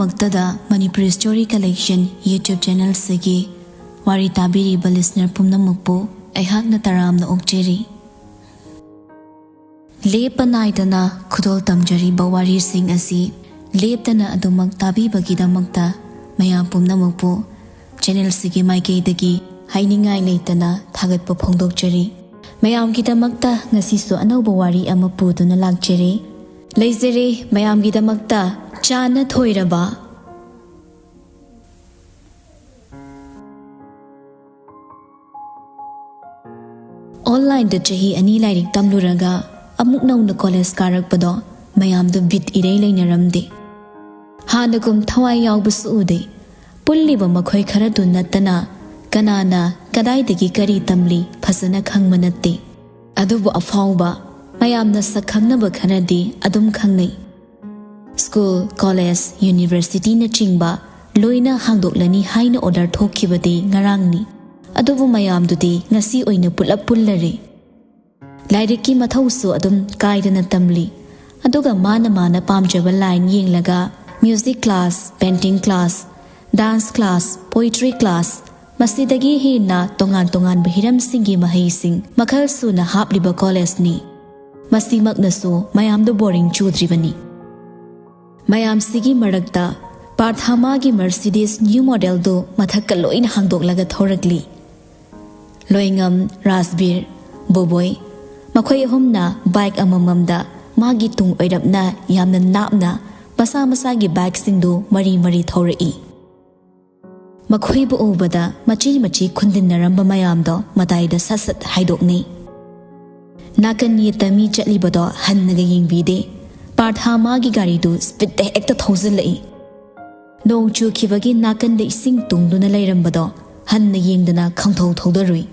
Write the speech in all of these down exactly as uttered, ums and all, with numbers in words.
ꯃꯛꯇꯗ Manipuri Story Collection YouTube channel ꯑꯁꯤꯒꯤ ꯋꯥꯔꯤ ꯇꯥꯕꯤꯔꯤꯕ listener ꯄꯨꯝꯅꯃꯛꯄꯨ ꯑꯩꯍꯥꯛꯅ ꯇꯔꯥꯝꯅ ꯑꯣꯛꯆꯔꯤ꯫ ꯂꯦꯞꯄ ꯅꯥꯏꯗꯅ ꯈꯨꯗꯣꯜ ꯇꯝꯖꯔꯤꯕ ꯋꯥꯔꯤꯁꯤꯡ ꯑꯁꯤ ꯂꯦꯞꯇꯅ ꯑꯗꯨꯃꯛ ꯇꯥꯕꯤꯕꯒꯤꯗꯃꯛꯇ ꯃꯌꯥꯝ ꯄꯨꯝꯅꯃꯛꯄꯨ channel ꯑꯁꯤꯒꯤ ꯃꯥꯏꯀꯩꯗꯒꯤ ꯍꯥꯏꯅꯤꯡꯉꯥꯏ ꯂꯩꯇꯅ ꯊꯥꯒꯠꯄ ꯐꯣꯡꯗꯣꯛꯆꯔꯤ꯫ ꯃꯌꯥꯝꯒꯤꯗꯃꯛꯇ ꯉꯁꯤꯁꯨ ꯑꯅꯧꯕ ꯋꯥꯔꯤ ꯑꯃ ꯄꯨꯗꯨꯅ ꯂꯥꯛꯆꯔꯤ꯫ ꯂꯩꯖꯔꯦ ꯃꯌꯥꯝꯒꯤꯗꯃꯛꯇ ꯆꯥꯅ ꯊꯣꯏꯔꯕ꯫ Onlineꯗ ꯆꯍꯤ ꯑꯅꯤ ꯂꯥꯏꯔꯤꯛ ꯇꯝꯂꯨꯔꯒ ꯑꯃꯨꯛ ꯅꯧꯅ college ꯀꯥꯔꯛꯄꯗꯣ ꯃꯌꯥꯝꯗꯣ ꯕꯤꯠ ꯏꯔꯩ ꯂꯩꯅꯔꯝꯗꯦ꯫ ꯍꯥꯟꯅꯒꯨꯝ ꯊꯋꯥꯏ ꯌꯥꯎꯕꯁꯨ ꯎꯗꯦ꯫ ꯄꯨꯜꯂꯤꯕ ꯃꯈꯣꯏ ꯈꯔꯗꯨ ꯅꯠꯇꯅ ꯀꯅꯥꯅ ꯀꯗꯥꯏꯗꯒꯤ ꯀꯔꯤ ꯇꯝꯂꯤ ꯐꯖꯅ ꯈꯪꯕ ꯅꯠꯇꯦ꯫ ꯑꯗꯨꯕꯨ ꯑꯐꯥꯎꯕ ꯃꯌꯥꯝꯅ ꯁꯛ ꯈꯪꯅꯕ ꯈꯔꯗꯤ ꯑꯗꯨꯝ ꯈꯪꯅꯩ꯫ School, college, universityꯅꯆꯤꯡꯕ ꯂꯣꯏꯅ ꯍꯥꯡꯗꯣꯛꯂꯅꯤ ꯍꯥꯏꯅ order ꯊꯣꯛꯈꯤꯕꯗꯤ ꯉꯔꯥꯡꯅꯤ꯫ ꯑꯗꯨꯕꯨ ꯃꯌꯥꯝꯗꯨꯗꯤ ꯉꯁꯤ ꯑꯣꯏꯅ ꯄꯨꯂꯞ ꯄꯨꯜꯂꯔꯦ꯫ ꯂꯥꯏꯔꯤꯛꯀꯤ ꯃꯊꯧꯁꯨ ꯑꯗꯨꯝ ꯀꯥꯏꯗꯅ ꯇꯝꯂꯤ꯫ ꯑꯗꯨꯒ ꯃꯥꯅ ꯃꯥꯅ ꯄꯥꯝꯖꯕ line ꯌꯦꯡꯂꯒ music class, painting class, dance class, poetry class, ꯃꯁꯤꯗꯒꯤ ꯍꯦꯟꯅ ꯇꯣꯉꯥꯟ ꯇꯣꯉꯥꯟꯕ ꯍꯤꯔꯝꯁꯤꯡꯒꯤ ꯃꯍꯩꯁꯤꯡ ꯃꯈꯜ ꯁꯨꯅ ꯍꯥꯞꯂꯤꯕ collegeꯅꯤ꯫ ꯃꯁꯤꯃꯛꯅꯁꯨ ꯃꯌꯥꯝꯗꯨ boring ꯆꯨꯗ꯭ꯔꯤꯕꯅꯤ꯫ ꯃꯌꯥꯝꯁꯤꯒꯤ ꯃꯔꯛꯇ ꯄꯥꯔꯊ ꯃꯥꯒꯤ Mercedes new modelꯗꯨ ꯃꯊꯛꯀ ꯂꯣꯏꯅ ꯍꯥꯡꯗꯣꯛꯂꯒ ꯊꯧꯔꯛꯂꯤ꯫ ꯂꯣꯏꯉꯝ, ꯔꯥꯖꯕꯤꯔ, ꯕꯣꯕꯣꯏ, ꯃꯈꯣꯏ ꯑꯍꯨꯝꯅ bike ꯑꯃꯃꯝꯗ ꯃꯥꯒꯤ ꯇꯨꯡ ꯑꯣꯏꯔꯞꯅ ꯌꯥꯝꯅ ꯅꯥꯞꯅ ꯃꯁꯥ ꯃꯁꯥꯒꯤ bikeꯁꯤꯡꯗꯨ ꯃꯔꯤ ꯃꯔꯤ ꯊꯧꯔꯛꯏ꯫ ꯃꯈꯣꯏꯕꯨ ꯎꯕꯗ ꯃꯆꯤ ꯃꯆꯤ ꯈꯨꯟꯗꯤꯟꯅꯔꯝꯕ ꯃꯌꯥꯝꯗꯣ ꯃꯇꯥꯏꯗ ꯁꯠ ꯁꯠ ꯍꯥꯏꯗꯣꯛꯅꯩ꯫ ꯅꯥꯀꯟ ꯌꯦꯠꯇ ꯃꯤ ꯆꯠꯂꯤꯕꯗꯣ ꯍꯟꯅꯒ ꯌꯦꯡꯕꯤꯗꯦ꯫ ꯄꯥꯔꯊ ꯃꯥꯒꯤ ꯒꯥꯔꯤꯗꯨ speedꯇ ꯍꯦꯛꯇ ꯊꯧꯖꯤꯜꯂꯛꯏ꯫ ꯅꯣꯡ ꯆꯨꯈꯤꯕꯒꯤ ꯅꯥꯀꯟꯗ ꯏꯁꯤꯡ ꯇꯨꯡꯗꯨꯅ ꯂꯩꯔꯝꯕꯗꯣ ꯍꯟꯅ ꯌꯦꯡꯗꯅ ꯈꯪꯊꯧ ꯊꯧꯗꯔꯨꯏ꯫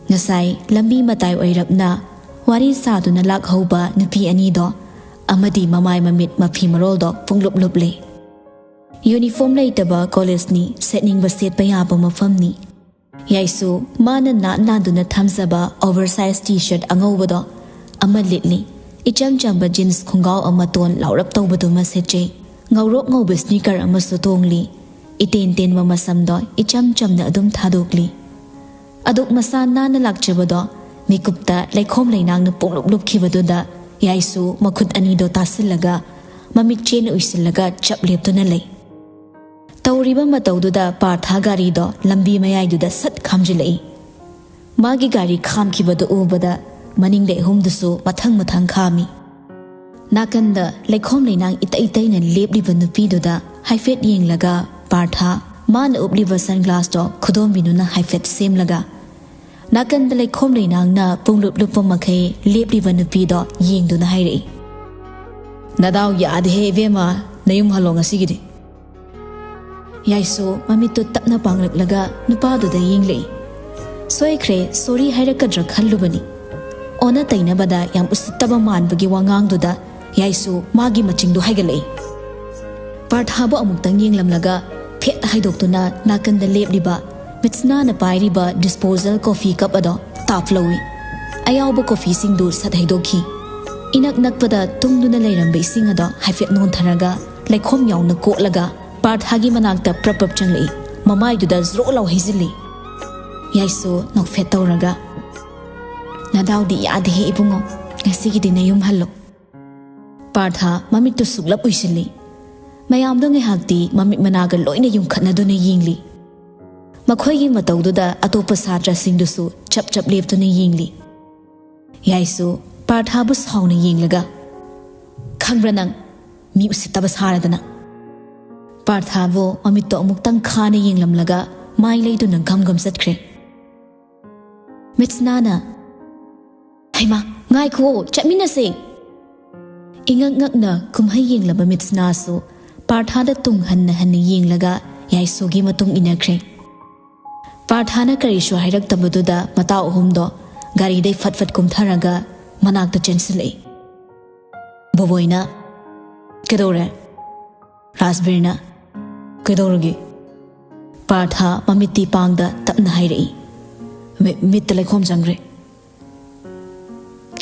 ꯉꯁꯥꯏ ꯂꯝꯕꯤ ꯃꯇꯥꯏ ꯑꯣꯏꯔꯞꯅ ꯋꯥꯔꯤ ꯁꯥꯗꯨꯅ ꯂꯥꯛꯍꯧꯕ ꯅꯨꯄꯤ ꯑꯅꯤꯗꯣ ꯑꯃꯗꯤ ꯃꯃꯥꯏ ꯃꯃꯤꯠ ꯃꯐꯤ ꯃꯔꯣꯜꯗꯣ ꯄꯨꯡꯂꯨꯞ ꯂꯨꯞꯂꯦ꯫ Uniform ꯂꯩꯇꯕ collegeꯅꯤ, ꯁꯦꯠꯅꯤꯡꯕ ꯁꯦꯠꯄ ꯌꯥꯕ ꯃꯐꯝꯅꯤ꯫ ꯌꯥꯏꯁꯨ ꯃꯥꯅ ꯅꯥꯟ ꯅꯥꯟꯗꯨꯅ ꯊꯝꯖꯕ oversize T-shirt ꯑꯉꯧꯕꯗꯣ ꯑꯃ ꯂꯤꯠꯂꯤ꯫ ꯏꯆꯝ ꯆꯝꯕ jeans ꯈꯣꯡꯒ꯭ꯔꯥꯎ ꯑꯃ ꯇꯣꯟ ꯂꯥꯎꯔꯞ ꯇꯧꯕꯗꯨꯃ ꯁꯦꯠꯆꯩ꯫ ꯉꯧꯔꯣꯛ ꯉꯧꯕ sneaker ꯑꯃꯁꯨ ꯇꯣꯡꯂꯤ꯫ ꯏꯇꯦꯟ ꯇꯦꯟꯕ ꯃꯁꯝꯗꯣ ꯏꯆꯝ ꯆꯝꯅ ꯑꯗꯨꯝ ꯊꯥꯗꯣꯛꯂꯤ꯫ ꯑꯗꯨꯛ ꯃꯁꯥ ꯅꯥꯟꯅ ꯂꯥꯛꯆꯕꯗꯣ ꯃꯤꯀꯨꯞꯇ ꯂꯩꯈꯣꯝ ꯂꯩꯅꯥꯡꯅ ꯄꯨꯡꯂꯨꯞ ꯂꯨꯞꯈꯤꯕꯗꯨꯗ ꯌꯥꯏꯁꯨ ꯃꯈꯨꯠ ꯑꯅꯤꯗꯣ ꯇꯥꯁꯤꯜꯂꯒ ꯃꯃꯤꯠ ꯆꯦꯅ ꯎꯏꯁꯤꯜꯂꯒ ꯆꯞ ꯂꯦꯞꯇꯨꯅ ꯂꯩ꯫ ꯇꯧꯔꯤꯕ ꯃꯇꯧꯗꯨꯗ ꯄꯥꯔꯊ ꯒꯥꯔꯤꯗꯣ ꯂꯝꯕꯤ ꯃꯌꯥꯏꯗꯨꯗ ꯁꯠ ꯈꯥꯝꯖꯤꯜꯂꯛꯏ꯫ ꯃꯥꯒꯤ ꯒꯥꯔꯤ ꯈꯥꯝꯈꯤꯕꯗꯨ ꯎꯕꯗ ꯃꯅꯤꯡꯗ ꯑꯍꯨꯝꯗꯨꯁꯨ ꯃꯊꯪ ꯃꯊꯪ ꯈꯥꯝꯃꯤ꯫ ꯅꯥꯀꯟꯗ ꯂꯩꯈꯣꯝ ꯂꯩꯅꯥꯡ ꯏꯇꯩ ꯏꯇꯩꯅ ꯂꯦꯞꯂꯤꯕ ꯅꯨꯄꯤꯗꯨꯗ ꯍꯥꯏꯐꯦꯠ ꯌꯦꯡꯂꯒ ꯄꯥꯔꯊ ꯃꯥꯅ ꯎꯞꯂꯤꯕ sunglassꯇꯣ ꯈꯨꯗꯣꯝꯕꯤꯅꯨꯅ ꯍꯥꯏꯐꯦꯠ ꯁꯦꯝꯂꯒ ꯅꯥꯀꯟꯗ ꯂꯩꯈꯣꯝ ꯂꯩꯅꯥꯡꯅ ꯄꯨꯡꯂꯨꯞ ꯂꯨꯞꯄ ꯃꯈꯩ ꯂꯦꯞꯂꯤꯕ ꯅꯨꯄꯤꯗꯣ ꯌꯦꯡꯗꯨꯅ ꯍꯥꯏꯔꯛꯏ, "ꯅꯗꯥꯎ ꯌꯥꯗꯦꯍꯦ ꯏꯕꯦꯝꯃ, ꯅꯌꯨꯝ ꯍꯜꯂꯣ ꯉꯁꯤꯒꯤꯗꯤ"꯫ ꯌꯥꯏꯁꯨ ꯃꯃꯤꯠꯇꯨ ꯇꯞꯅ ꯄꯥꯡꯂꯛꯂꯒ ꯅꯨꯄꯥꯗꯨꯗ ꯌꯦꯡꯂꯛꯏ꯫ ꯁꯣꯏꯈ꯭ꯔꯦ, sorry ꯍꯥꯏꯔꯛꯀꯗ꯭ꯔꯥ ꯈꯜꯂꯨꯕꯅꯤ꯫ ꯑꯣꯟꯅ ꯇꯩꯅꯕꯗ ꯌꯥꯝ ꯎꯁꯤꯠꯇꯕ ꯃꯥꯟꯕꯒꯤ ꯋꯥꯉꯥꯡꯗꯨꯗ ꯌꯥꯏꯁꯨ ꯃꯥꯒꯤ ꯃꯆꯤꯡꯗꯣ ꯍꯥꯏꯒꯠꯂꯛꯏ꯫ ꯄꯥꯔꯊꯥꯕꯨ ꯑꯃꯨꯛꯇꯪ ꯌꯦꯡꯂꯝꯂꯒ ꯐꯦꯠ ꯍꯥꯏꯗꯣꯛꯇꯨꯅ ꯅꯥꯀꯟꯗ ꯂꯦꯞꯂꯤꯕ ꯃꯤꯠꯁꯅꯥꯅ ꯄꯥꯏꯔꯤꯕ disposal coffee cup ꯑꯗꯣ ꯇꯥꯞ ꯂꯧꯏ꯫ ꯑꯌꯥꯎꯕ ꯀꯣꯐꯤꯁꯤꯡꯗꯨ ꯁꯠ ꯍꯩꯗꯣꯛꯈꯤ꯫ ꯏꯅꯛ ꯅꯛꯄꯗ ꯇꯨꯡꯗꯨꯅ ꯂꯩꯔꯝꯕ ꯏꯁꯤꯡ ꯑꯗꯣ ꯍꯥꯏꯐꯦꯠ ꯅꯣꯟꯊꯔꯒ ꯂꯩꯈꯣꯝ ꯌꯥꯎꯅ ꯀꯣꯠꯂꯒ ꯄꯥꯔꯊꯥꯒꯤ ꯃꯅꯥꯛꯇ ꯄ꯭ꯔꯞ ꯄ꯭ꯔꯞ ꯆꯪꯂꯛꯏ꯫ ꯃꯃꯥꯏꯗꯨꯗ ꯖ꯭ꯔꯣ ꯂꯥꯎ ꯍꯩꯖꯤꯜꯂꯤ꯫ ꯌꯥꯏꯁꯨ ꯅꯣꯛꯐꯦꯠ ꯇꯧꯔꯒ, "ꯅꯗꯥꯎꯗꯤ ꯌꯥꯗꯦꯍꯦ ꯏꯕꯨꯡꯉꯣ, ꯉꯁꯤꯒꯤꯗꯤ ꯅꯌꯨꯝ ꯍꯜꯂꯣ"꯫ ꯄꯥꯔꯊ ꯃꯃꯤꯠꯇꯨ ꯁꯨꯛꯂꯞ ꯎꯏꯁꯤꯜꯂꯤ꯫ ꯃꯌꯥꯝꯗꯣ ꯉꯥꯏꯍꯥꯛꯇꯤ ꯃꯃꯤꯠ ꯃꯅꯥꯒ ꯂꯣꯏꯅ ꯌꯨꯝꯈꯠꯅꯗꯨꯅ ꯌꯦꯡꯂꯤ꯫ ꯃꯈꯣꯏꯒꯤ ꯃꯇꯧꯗꯨꯗ ꯑꯇꯣꯞꯄ ꯁꯥꯇ꯭ꯔꯁꯤꯡꯗꯨꯁꯨ ꯆꯞ ꯆꯞ ꯂꯦꯞꯇꯨꯅ ꯌꯦꯡꯂꯤ꯫ ꯌꯥꯏꯁꯨ ꯄꯥꯔꯊꯥꯕꯨ ꯁꯥꯎꯅ ꯌꯦꯡꯂꯒ, "ꯈꯪꯕ꯭ꯔꯥ ꯅꯪ? ꯃꯤ ꯎꯁꯤꯠꯇꯕ ꯁꯥꯔꯗꯅ"꯫ ꯄꯥꯔꯊꯥꯕꯨ ꯃꯃꯤꯠꯇꯣ ꯑꯃꯨꯛꯇꯪ ꯈꯥꯅ ꯌꯦꯡꯂꯝꯂꯒ ꯃꯥꯏ ꯂꯩꯗꯨꯅ ꯒꯝ ꯒꯝ ꯆꯠꯈ꯭ꯔꯦ꯫ ꯃꯤꯠꯁꯅꯥꯅ, "ꯍꯩꯃꯥ, ꯉꯥꯏꯈꯨꯑꯣ, ꯆꯠꯃꯤꯟꯅꯁꯦ!" ꯏꯉꯛ ꯉꯛꯅ ꯀꯨꯝꯍꯩ ꯌꯦꯡꯂꯕ ꯃꯤꯠꯁꯅꯥꯁꯨ ꯄꯥꯔꯊꯥꯗ ꯇꯨꯡ ꯍꯟꯅ ꯍꯟꯅ ꯌꯦꯡꯂꯒ ꯌꯥꯏꯁꯨꯒꯤ ꯃꯇꯨꯡ ꯏꯟꯅꯈ꯭ꯔꯦ꯫ ꯄꯥꯔꯊꯥꯅ ꯀꯔꯤꯁꯨ ꯍꯥꯏꯔꯛꯇꯕꯗꯨꯗ ꯃꯇꯥꯎ ꯑꯍꯨꯝꯗꯣ ꯒꯥꯔꯤꯗꯩ ꯐꯠ ꯐꯠ ꯀꯨꯝꯊꯔꯒ ꯃꯅꯥꯛꯇ ꯆꯦꯟꯁꯤꯜꯂꯛꯏ꯫ ꯕꯣꯕꯣꯏꯅ, "ꯀꯩꯗꯧꯔꯦ?" ꯔꯥꯖꯕꯤꯔꯅ, "ꯀꯩꯗꯧꯔꯒꯦ?" ꯄꯥꯔꯊ ꯃꯃꯤꯠꯇꯤ ꯄꯥꯡꯗ ꯇꯞꯅ ꯍꯥꯏꯔꯛꯏ, "ꯃꯤ-, ꯃꯤꯠꯇ ꯂꯩꯈꯣꯝ ꯆꯪꯈ꯭ꯔꯦ"꯫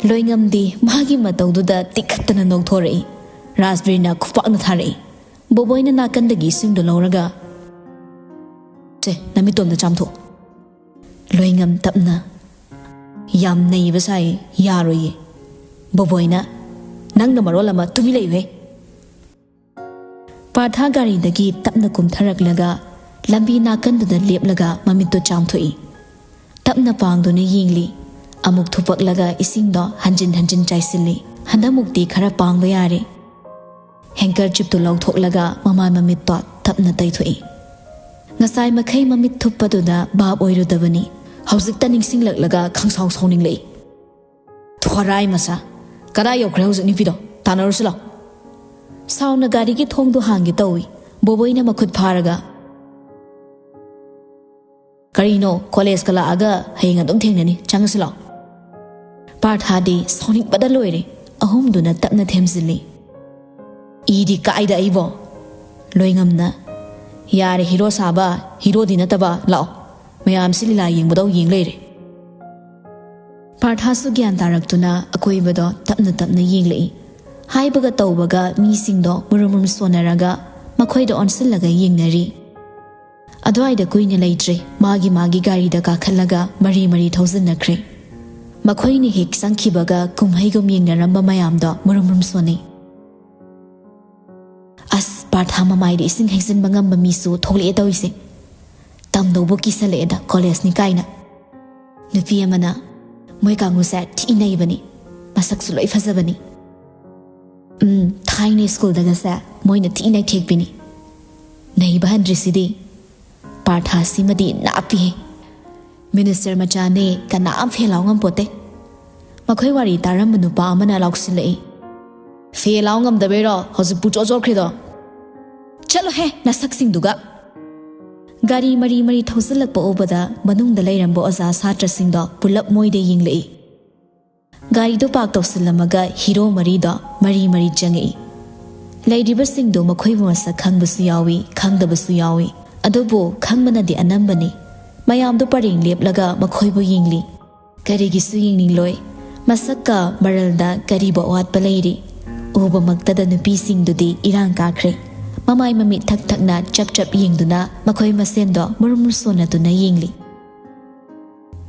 ꯂꯣꯏꯉꯝꯗꯤ ꯃꯥꯒꯤ ꯃꯇꯧꯗꯨꯗ ꯇꯤꯛꯈꯠꯇꯅ ꯅꯣꯛꯊꯣꯔꯛꯏ꯫ ꯔꯥꯖꯕꯤꯔꯅ ꯈꯨꯄꯥꯛꯅ ꯊꯥꯔꯛꯏ꯫ ꯕꯣꯕꯣꯏꯅ ꯅꯥꯀꯟꯗꯒꯤ ꯏꯁꯤꯡꯗꯣ ꯂꯧꯔꯒ, "ꯁꯦ, ꯅꯃꯤꯠꯇꯣꯝꯗ ꯆꯥꯝꯊꯣꯛ"꯫ ꯂꯣꯏꯉꯝ ꯇꯞꯅ, "ꯌꯥꯝ ꯅꯩꯕ ꯁꯥꯏ, ꯌꯥꯔꯣꯏꯌꯦ"꯫ ꯕꯣꯕꯣꯏꯅ, "ꯅꯪꯅ ꯃꯔꯣꯜ ꯑꯃ, ꯇꯨꯃꯤꯟ ꯂꯩꯌꯨꯍꯦ"꯫ ꯄꯥꯔꯊ ꯒꯥꯔꯤꯗꯒꯤ ꯇꯞꯅ ꯀꯨꯝꯊꯔꯛꯂꯒ ꯂꯝꯕꯤ ꯅꯥꯀꯟꯗꯨꯗ ꯂꯦꯞꯂꯒ ꯃꯃꯤꯠꯇꯨ ꯆꯥꯝꯊꯣꯛꯏ꯫ ꯇꯞꯅ ꯄꯥꯡꯗꯨꯅ ꯌꯦꯡꯂꯤ꯫ ꯑꯃꯨꯛ ꯊꯨꯞꯄꯛꯂꯒ ꯏꯁꯤꯡꯗꯣ ꯍꯟꯖꯤꯟ ꯍꯟꯖꯤꯟ ꯆꯥꯏꯁꯤꯜꯂꯤ꯫ ꯍꯟꯗꯛꯃꯨꯛꯇꯤ ꯈꯔ ꯄꯥꯡꯕ ꯌꯥꯔꯦ꯫ ꯍꯦꯡꯀꯔꯆꯤꯞꯇꯨ ꯂꯧꯊꯣꯛꯂꯒ ꯃꯃꯥꯏ ꯃꯃꯤꯠꯇꯣ ꯇꯞꯅ ꯇꯩꯊꯣꯛꯏ꯫ ꯉꯁꯥꯏ ꯃꯈꯩ ꯃꯃꯤꯠ ꯊꯨꯞꯄꯗꯨꯗ ꯚꯥꯞ ꯑꯣꯏꯔꯨꯗꯕꯅꯤ꯫ ꯍꯧꯖꯤꯛꯇ ꯅꯤꯡꯁꯤꯡꯂꯛꯂꯒ ꯈꯪꯁꯥꯎ ꯁꯥꯎꯅꯤꯡꯂꯛꯏ꯫ "ꯊꯣꯔꯥꯏ ꯃꯆꯥ, ꯀꯗꯥꯏ ꯌꯧꯈ꯭ꯔꯦ ꯍꯧꯖꯤꯛ ꯅꯨꯄꯤꯗꯣ? ꯇꯥꯟꯅꯔꯨꯁꯤ ꯂꯥꯎ"꯫ ꯁꯥꯎꯅ ꯒꯥꯔꯤꯒꯤ ꯊꯣꯡꯗꯨ ꯍꯥꯡꯒꯦ ꯇꯧꯏ꯫ ꯕꯣꯕꯣꯏꯅ ꯃꯈꯨꯠ ꯐꯥꯔꯒ, "ꯀꯔꯤꯅꯣ, ꯀꯣꯂꯦꯖꯀ ꯂꯥꯛꯑꯒ ꯍꯌꯦꯡ ꯑꯗꯨꯝ ꯊꯦꯡꯅꯅꯤ, ꯆꯪꯉꯁꯤ ꯂꯥꯎ"꯫ ꯄꯥꯔꯊꯥꯗꯤ ꯁꯥꯎꯅꯤꯡꯕꯗ ꯂꯣꯏꯔꯦ꯫ ꯑꯍꯨꯝꯗꯨꯅ ꯇꯞꯅ ꯊꯦꯝꯖꯤꯜꯂꯤ꯫ "ꯏꯗꯤ ꯀꯥꯏꯗ ꯑꯩꯕꯣ?" ꯂꯣꯏꯉꯝꯅ, "ꯌꯥꯔꯦ ꯍꯤꯔꯣ ꯁꯥꯕ, ꯍꯤꯔꯣꯗꯤ ꯅꯠꯇꯕ, ꯂꯥꯛꯑꯣ꯫ ꯃꯌꯥꯝꯁꯤ ꯂꯤꯂꯥ ꯌꯦꯡꯕꯗꯧ ꯌꯦꯡ ꯂꯩꯔꯦ"꯫ ꯄꯥꯔꯊꯥꯁꯨ ꯒ꯭ꯌꯥꯟ ꯇꯥꯔꯛꯇꯨꯅ ꯑꯀꯣꯏꯕꯗꯣ ꯇꯞꯅ ꯇꯞꯅ ꯌꯦꯡꯂꯛꯏ꯫ ꯍꯥꯏꯕꯒ ꯇꯧꯕꯒ ꯃꯤꯁꯤꯡꯗꯣ ꯃꯨꯔꯨꯝ ꯃꯨꯔꯨꯝ ꯁꯣꯟꯅꯔꯒ ꯃꯈꯣꯏꯗ ꯑꯣꯟꯁꯤꯜꯂꯒ ꯌꯦꯡꯅꯔꯤ꯫ ꯑꯗꯨꯋꯥꯏꯗ ꯀꯨꯏꯅ ꯂꯩꯇ꯭ꯔꯦ, ꯃꯥꯒꯤ ꯃꯥꯒꯤ ꯒꯥꯔꯤꯗ ꯀꯥꯈꯠꯂꯒ ꯃꯔꯤ ꯃꯔꯤ ꯊꯧꯖꯤꯟꯅꯈ꯭ꯔꯦ꯫ ꯃꯈꯣꯏꯅ ꯍꯦꯛ ꯆꯪꯈꯤꯕꯒ ꯀꯨꯝꯍꯩꯒꯨꯝ ꯌꯦꯡꯅꯔꯝꯕ ꯃꯌꯥꯝꯗꯣ ꯃꯨꯔꯨꯝ ꯃꯨꯔꯨꯝ ꯁꯣꯟꯅꯩ꯫ "ꯑꯁ, ꯄꯥꯔꯊꯥ ꯃꯃꯥꯏꯗ ꯏꯁꯤꯡ ꯍꯩꯖꯤꯟꯕ ꯉꯝꯕ ꯃꯤꯁꯨ ꯊꯣꯛꯂꯛꯑꯦ ꯇꯧꯔꯤꯁꯦ꯫ ꯇꯝꯗꯧꯕ ꯀꯤꯁꯜꯂꯛꯑꯦꯗ ꯀꯣꯂꯦꯖꯅꯤ ꯀꯥꯏꯅ"꯫ ꯅꯨꯄꯤ ꯑꯃꯅ, "ꯃꯣꯏ ꯀꯥꯡꯕꯨꯁꯦ ꯊꯤ ꯅꯩꯕꯅꯤ, ꯃꯁꯛꯁꯨ ꯂꯣꯏ ꯐꯖꯕꯅꯤ"꯫ "ꯎꯝ, ꯊꯥꯏꯅ ꯁ꯭ꯀꯨꯜꯗꯒꯁꯦ ꯃꯣꯏꯅ ꯊꯤ ꯅꯩꯊꯦꯛꯄꯤꯅꯤ꯫ ꯅꯩꯕ ꯍꯟꯗ꯭ꯔꯤꯁꯤꯗꯤ"꯫ ꯄꯥꯔꯊꯥꯁꯤꯃꯗꯤ ꯅꯥꯞꯄꯤꯍꯦ꯫ "ꯃꯤꯅꯤꯁꯇꯔ ꯃꯆꯥꯅꯦ, ꯀꯅꯥꯝ ꯐꯦꯜ ꯂꯥꯎ ꯉꯝꯄꯣꯠꯇꯦ"꯫ ꯃꯈꯣꯏ ꯋꯥꯔꯤ ꯇꯥꯔꯝꯕ ꯅꯨꯄꯥ ꯑꯃꯅ ꯂꯥꯎꯁꯤꯜꯂꯛꯏ꯫ "ꯐꯦꯜ ꯂꯥꯎ ꯉꯝꯗꯕꯩꯔꯣ ꯍꯧꯖꯤꯛ ꯄꯨꯆꯣꯠ ꯆꯣꯠꯈ꯭ꯔꯤꯗꯣ? ꯆꯠꯂꯣꯍꯦ ꯅꯁꯛꯁꯤꯡꯗꯨꯒ!" ꯒꯥꯔꯤ ꯃꯔꯤ ꯃꯔꯤ ꯊꯧꯖꯤꯜꯂꯛꯄ ꯎꯕꯗ ꯃꯅꯨꯡꯗ ꯂꯩꯔꯝꯕ ꯑꯣꯖꯥ ꯁꯥꯇ꯭ꯔꯁꯤꯡꯗꯣ ꯄꯨꯂꯞ ꯃꯣꯏꯗ ꯌꯦꯡꯂꯛꯏ꯫ ꯒꯥꯔꯤꯗꯨ ꯄꯥꯔꯛ ꯇꯧꯁꯤꯜꯂꯝꯃꯒ ꯍꯤꯔꯣ ꯃꯔꯤꯗꯣ ꯃꯔꯤ ꯃꯔꯤ ꯆꯪꯉꯛꯏ꯫ ꯂꯩꯔꯤꯕꯁꯤꯡꯗꯨ ꯃꯈꯣꯏꯕꯨ ꯃꯁꯛ ꯈꯪꯕꯁꯨ ꯌꯥꯎꯏ, ꯈꯪꯗꯕꯁꯨ ꯌꯥꯎꯏ꯫ ꯑꯗꯨꯕꯨ ꯈꯪꯕꯅꯗꯤ ꯑꯅꯝꯕꯅꯤ꯫ ꯃꯌꯥꯝꯗꯨ ꯄꯔꯦꯡ ꯂꯦꯞꯂꯒ ꯃꯈꯣꯏꯕꯨ ꯌꯦꯡꯂꯤ꯫ ꯀꯔꯤꯒꯤꯁꯨ ꯌꯦꯡꯅꯤꯡꯂꯣꯏ꯫ ꯃꯁꯛꯀ ꯃꯔꯜꯗ ꯀꯔꯤꯕꯨ ꯑꯋꯥꯠꯄ ꯂꯩꯔꯤ? ꯎꯕꯃꯛꯇꯗ ꯅꯨꯄꯤꯁꯤꯡꯗꯨꯗꯤ ꯏꯔꯥꯡ ꯀꯥꯈ꯭ꯔꯦ꯫ ꯃꯃꯥꯏ ꯃꯃꯤꯠ ꯊꯛ ꯊꯛꯅ ꯆꯞ ꯆꯞ ꯌꯦꯡꯗꯨꯅ ꯃꯈꯣꯏ ꯃꯁꯦꯟꯗꯣ ꯃꯨꯔꯨꯝ ꯁꯣꯟꯅꯗꯨꯅ ꯌꯦꯡꯂꯤ꯫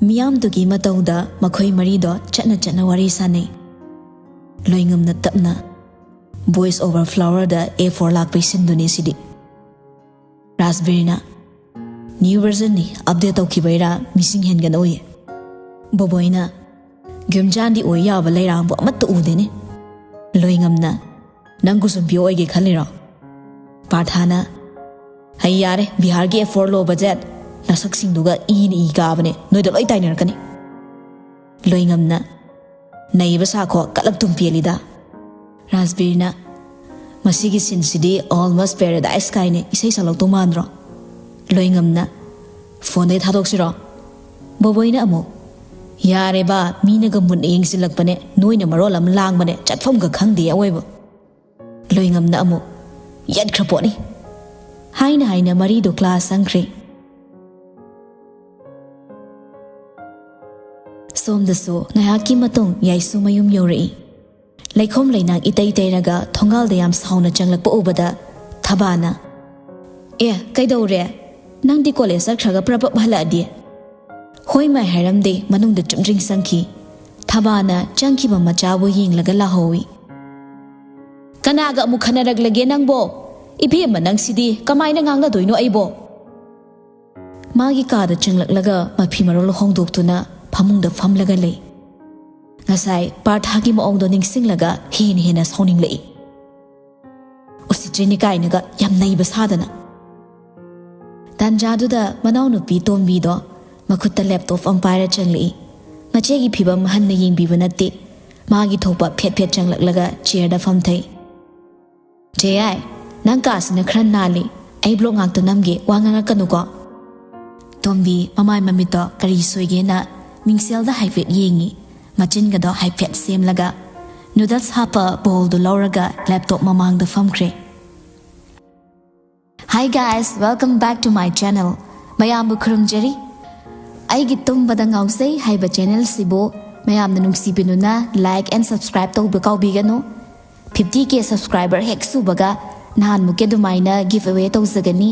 ꯃꯤꯌꯥꯝꯗꯨꯒꯤ ꯃꯇꯧꯗ ꯃꯈꯣꯏ ꯃꯔꯤꯗꯣ ꯆꯠꯅ ꯆꯠꯅ ꯋꯥꯔꯤ ꯁꯥꯟꯅꯩ꯫ ꯂꯣꯏꯉꯝꯅ ꯇꯞꯅ, "Boys over flowerꯗ A four ꯂꯥꯛꯄꯩ ꯁꯤꯟꯗꯨꯅꯤ CD." ꯔꯥꯖꯕꯤꯔꯅ, "New versionꯅꯤ, update ꯇꯧꯈꯤꯕꯩꯔꯥ ꯃꯤꯁꯤꯡ ꯍꯦꯟꯒꯠꯅ ꯎꯏ꯫" ꯕꯣꯕꯣꯏꯅ, "ꯒ꯭ꯌꯨꯝꯖꯥꯟꯗꯤ ꯑꯣꯏ ꯌꯥꯕ ꯂꯩꯔꯥꯡꯕꯨ ꯑꯃꯠꯇ ꯎꯗꯦꯅꯦ꯫" ꯂꯣꯏꯉꯝꯅ, "ꯅꯪ ꯒꯨꯁꯨꯝꯄꯤ ꯑꯣꯏꯒꯦ ꯈꯜꯂꯤꯔꯣ? ꯄꯥꯔꯊꯥꯅ, ꯍꯩ ꯌꯥꯔꯦ, ꯕꯤꯍꯥꯔꯒꯤ A four low budget, ꯅꯁꯛꯁꯤꯡꯗꯨꯒ ꯏꯅ ꯏ ꯀꯥꯕꯅꯦ, ꯅꯣꯏꯗ ꯂꯣꯏ ꯇꯥꯏꯅꯔꯛꯀꯅꯤ꯫" ꯂꯣꯏꯉꯝꯅ, "ꯅꯩꯕ ꯁꯥꯈꯣ, ꯀꯂꯛ ꯇꯨꯝ ꯄꯦꯜꯂꯤꯗ꯫" ꯔꯥꯖꯕꯤꯔꯅ, "ꯃꯁꯤꯒꯤ ꯁꯤꯟꯁꯤꯗꯤ almost paradise ꯀꯥꯏꯅ ꯏꯁꯩ ꯁꯛꯂꯛꯇꯧ ꯃꯥꯟꯗ꯭ꯔꯣ?" ꯂꯣꯏꯉꯝꯅ, "ꯐꯣꯟꯗꯩ ꯊꯥꯗꯣꯛꯁꯤꯔꯣ?" ꯕꯣꯕꯣꯏꯅ ꯑꯃꯨꯛ, "ꯌꯥꯔꯦꯕ, ꯃꯤꯅꯒ ꯃꯨꯟꯅ ꯌꯦꯡꯁꯤꯜꯂꯛꯄꯅꯦ, ꯅꯣꯏꯅ ꯃꯔꯣꯜ ꯑꯃ ꯂꯥꯡꯕꯅꯦ, ꯆꯠꯐꯝꯒ ꯈꯪꯗꯦ ꯑꯋꯣꯏꯕ꯫" ꯂꯣꯏꯉꯝꯅ ꯑꯃꯨꯛ, "ꯌꯦꯠꯈ꯭ꯔ ꯄꯣꯠꯅꯤ" ꯍꯥꯏꯅ ꯍꯥꯏꯅ ꯃꯔꯤꯗꯣ class ꯆꯪꯈ꯭ꯔꯦ꯫ ꯁꯣꯝꯗꯁꯨ ꯉꯥꯏꯍꯥꯛꯀꯤ ꯃꯇꯨꯡ ꯌꯥꯏꯁꯨ ꯃꯌꯨꯝ ꯌꯧꯔꯛꯏ꯫ ꯂꯩꯈꯣꯝ ꯂꯩꯅꯥꯡ ꯏꯇꯩ ꯇꯩꯔꯒ ꯊꯣꯡꯒꯥꯜꯗ ꯌꯥꯝ ꯁꯥꯎꯅ ꯆꯪꯂꯛꯄ ꯎꯕꯗ ꯊꯕꯥꯅ, "ꯑꯦ, ꯀꯩꯗꯧꯔꯦ? ꯅꯪꯗꯤ ꯀꯣꯂꯦꯖ ꯆꯠꯈ꯭ꯔꯒ ꯄ꯭ꯔꯞ ꯄ꯭ꯔꯞ ꯍꯜꯂꯛꯑꯗꯤ?" ꯍꯣꯏ ꯃꯥꯏ ꯍꯥꯏꯔꯝꯗꯦ, ꯃꯅꯨꯡꯗ ꯆꯨꯝꯗ꯭ꯔꯤꯡ ꯆꯪꯈꯤ꯫ ꯊꯕꯥꯅ ꯆꯪꯈꯤꯕ ꯃꯆꯥꯕꯨ ꯌꯦꯡꯂꯒ ꯂꯥꯍꯧꯏ꯫ "ꯀꯅꯥꯒ ꯑꯃꯨꯛ ꯈꯟꯅꯔꯛꯂꯒꯦ ꯅꯪꯕꯣ? ꯏꯕꯦꯝꯃ, ꯅꯪꯁꯤꯗꯤ ꯀꯃꯥꯏꯅ ꯉꯥꯡꯅꯗꯣꯏꯅꯣ ꯑꯩꯕꯣ?" ꯃꯥꯒꯤ ꯀꯥꯗ ꯆꯪꯂꯛꯂꯒ ꯃꯐꯤ ꯃꯔꯣꯜ ꯍꯣꯡꯗꯣꯛꯇꯨꯅ ꯐꯃꯨꯡꯗ ꯐꯝꯂꯒ ꯂꯩ꯫ ꯉꯁꯥꯏ ꯄꯥꯔꯊꯥꯒꯤ ꯃꯑꯣꯡꯗꯣ ꯅꯤꯡꯁꯤꯡꯂꯒ ꯍꯦꯟꯅ ꯍꯦꯟꯅ ꯁꯥꯎꯅꯤꯡꯂꯛꯏ꯫ ꯎꯁꯤꯠꯇ꯭ꯔꯤꯅꯤ ꯀꯥꯏꯅꯒ ꯌꯥꯝ ꯅꯩꯕ ꯁꯥꯗꯅ꯫ ꯇꯥꯟꯖꯥꯗꯨꯗ ꯃꯅꯥꯎꯅꯨꯄꯤ ꯇꯣꯝꯕꯤꯗꯣ ꯃꯈꯨꯠꯇ laptop ꯑꯃ ꯄꯥꯏꯔ ꯆꯪꯂꯛꯏ꯫ ꯃꯆꯦꯒꯤ ꯐꯤꯕꯝ ꯍꯟꯅ ꯌꯦꯡꯕꯤꯕ ꯅꯠꯇꯦ꯫ ꯃꯥꯒꯤ ꯊꯣꯛꯄ ꯐꯦꯠ ꯐꯦꯠ ꯆꯪꯂꯛꯂꯒ chairꯗ ꯐꯝꯊꯩ꯫ "ꯖꯦꯌꯥꯏ, ꯅꯪ ꯀꯥꯁꯤꯅ ꯈꯔ ꯅꯥꯜꯂꯤ꯫ ꯑꯩ vlog ꯉꯥꯛꯇ ꯅꯝꯒꯦ, ꯋꯥ ꯉꯥꯡꯉꯛꯀꯅꯨꯀꯣ꯫" ꯇꯣꯝꯕꯤ ꯃꯃꯥꯏ ꯃꯃꯤꯠꯇꯣ ꯀꯔꯤ ꯁꯣꯏꯒꯦꯅ ꯃꯤꯡꯁꯦꯜꯗ ꯍꯥꯏꯐꯦꯠ ꯌꯦꯡꯉꯤ꯫ ꯃꯆꯤꯟꯒꯗꯣ ꯍꯥꯏꯐꯦꯠ ꯁꯦꯝꯂꯒ noodles ꯍꯥꯞꯄ bowlꯗꯨ ꯂꯧꯔꯒ laptop ꯃꯃꯥꯡꯗ ꯐꯝꯈ꯭ꯔꯦ꯫ Hi guys, welcome back to my channel. ꯃꯌꯥꯝꯕꯨ ꯈꯨꯔꯨꯝꯖꯔꯤ꯫ ꯑꯩꯒꯤ ꯇꯨꯝꯕꯗ ꯉꯥꯎꯖꯩ ꯍꯥꯏꯕ channelꯁꯤꯕꯨ ꯃꯌꯥꯝꯅ ꯅꯨꯡꯁꯤꯕꯤꯗꯨꯅ like and subscribe ꯇꯧꯕ ꯀꯥꯎꯕꯤꯒꯅꯨ꯫ Fifty K subscriber ꯍꯦꯛ ꯁꯨꯕꯒ ꯅꯍꯥꯟꯃꯨꯛꯀꯤ ꯑꯗꯨꯃꯥꯏꯅ ꯒꯤꯐ ꯑꯦꯋꯦ ꯇꯧꯖꯒꯅꯤ꯫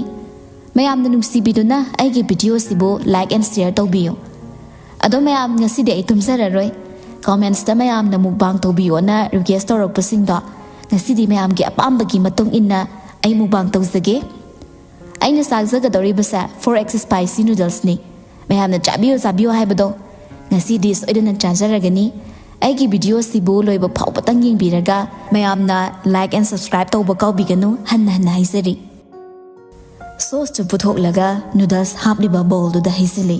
ꯃꯌꯥꯝꯅ ꯅꯨꯡꯁꯤꯕꯤꯗꯨꯅ ꯑꯩꯒꯤ ꯚꯤꯗꯤꯑꯣꯁꯤꯕꯨ ꯂꯥꯏꯛ ꯑꯦꯟ ꯁꯤꯌꯔ ꯇꯧꯕꯤꯌꯨ꯫ ꯑꯗꯣ ꯃꯌꯥꯝ, ꯉꯁꯤꯗꯤ ꯑꯩ ꯇꯨꯝꯖꯔꯔꯣꯏ꯫ ꯀꯣꯃꯦꯟꯠꯁꯇ ꯃꯌꯥꯝꯅ ꯃꯨꯛꯕꯥꯡ ꯇꯧꯕꯤꯌꯣꯅ ꯔꯤꯀ꯭ꯋꯦꯁ ꯇꯧꯔꯛꯄꯁꯤꯡꯗꯣ, ꯉꯁꯤꯗꯤ ꯃꯌꯥꯝꯒꯤ ꯑꯄꯥꯝꯕꯒꯤ ꯃꯇꯨꯡ ꯏꯟꯅ ꯑꯩ ꯃꯨꯛꯕꯥꯡ ꯇꯧꯖꯒꯦ꯫ ꯑꯩꯅ ꯆꯥꯖꯒꯗꯧꯔꯤꯕꯁꯦ ꯐꯣꯔ ꯑꯦꯛꯁ ꯁ꯭ꯄꯥꯏꯁꯤ ꯅꯨꯗꯜꯁꯅꯤ꯫ ꯃꯌꯥꯝꯅ ꯆꯥꯕꯤꯌꯨ, ꯆꯥꯕꯤꯌꯨ ꯍꯥꯏꯕꯗꯣ, ꯉꯁꯤꯗꯤ ꯁꯣꯏꯗꯅ ꯆꯥꯖꯔꯒꯅꯤ꯫ ꯑꯩꯒꯤ ꯚꯤꯗꯤꯑꯣꯁꯤꯕꯨ ꯂꯣꯏꯕ ꯐꯥꯎꯕꯇꯪ ꯌꯦꯡꯕꯤꯔꯒ ꯃꯌꯥꯝꯅ ꯂꯥꯏꯛ ꯑꯦꯟ ꯁꯕꯁꯀ꯭ꯔꯥꯏꯕ ꯇꯧꯕ ꯀꯥꯎꯕꯤꯒꯅꯨ꯫ ꯍꯟꯅ ꯍꯟꯅ ꯍꯥꯏꯖꯔꯤ꯫ ꯁꯣꯁꯇꯨ ꯄꯨꯊꯣꯛꯂꯒ ꯅꯨꯗꯜꯁ ꯍꯥꯞꯂꯤꯕ ꯕꯣꯜꯗꯨꯗ ꯍꯩꯖꯤꯜꯂꯤ꯫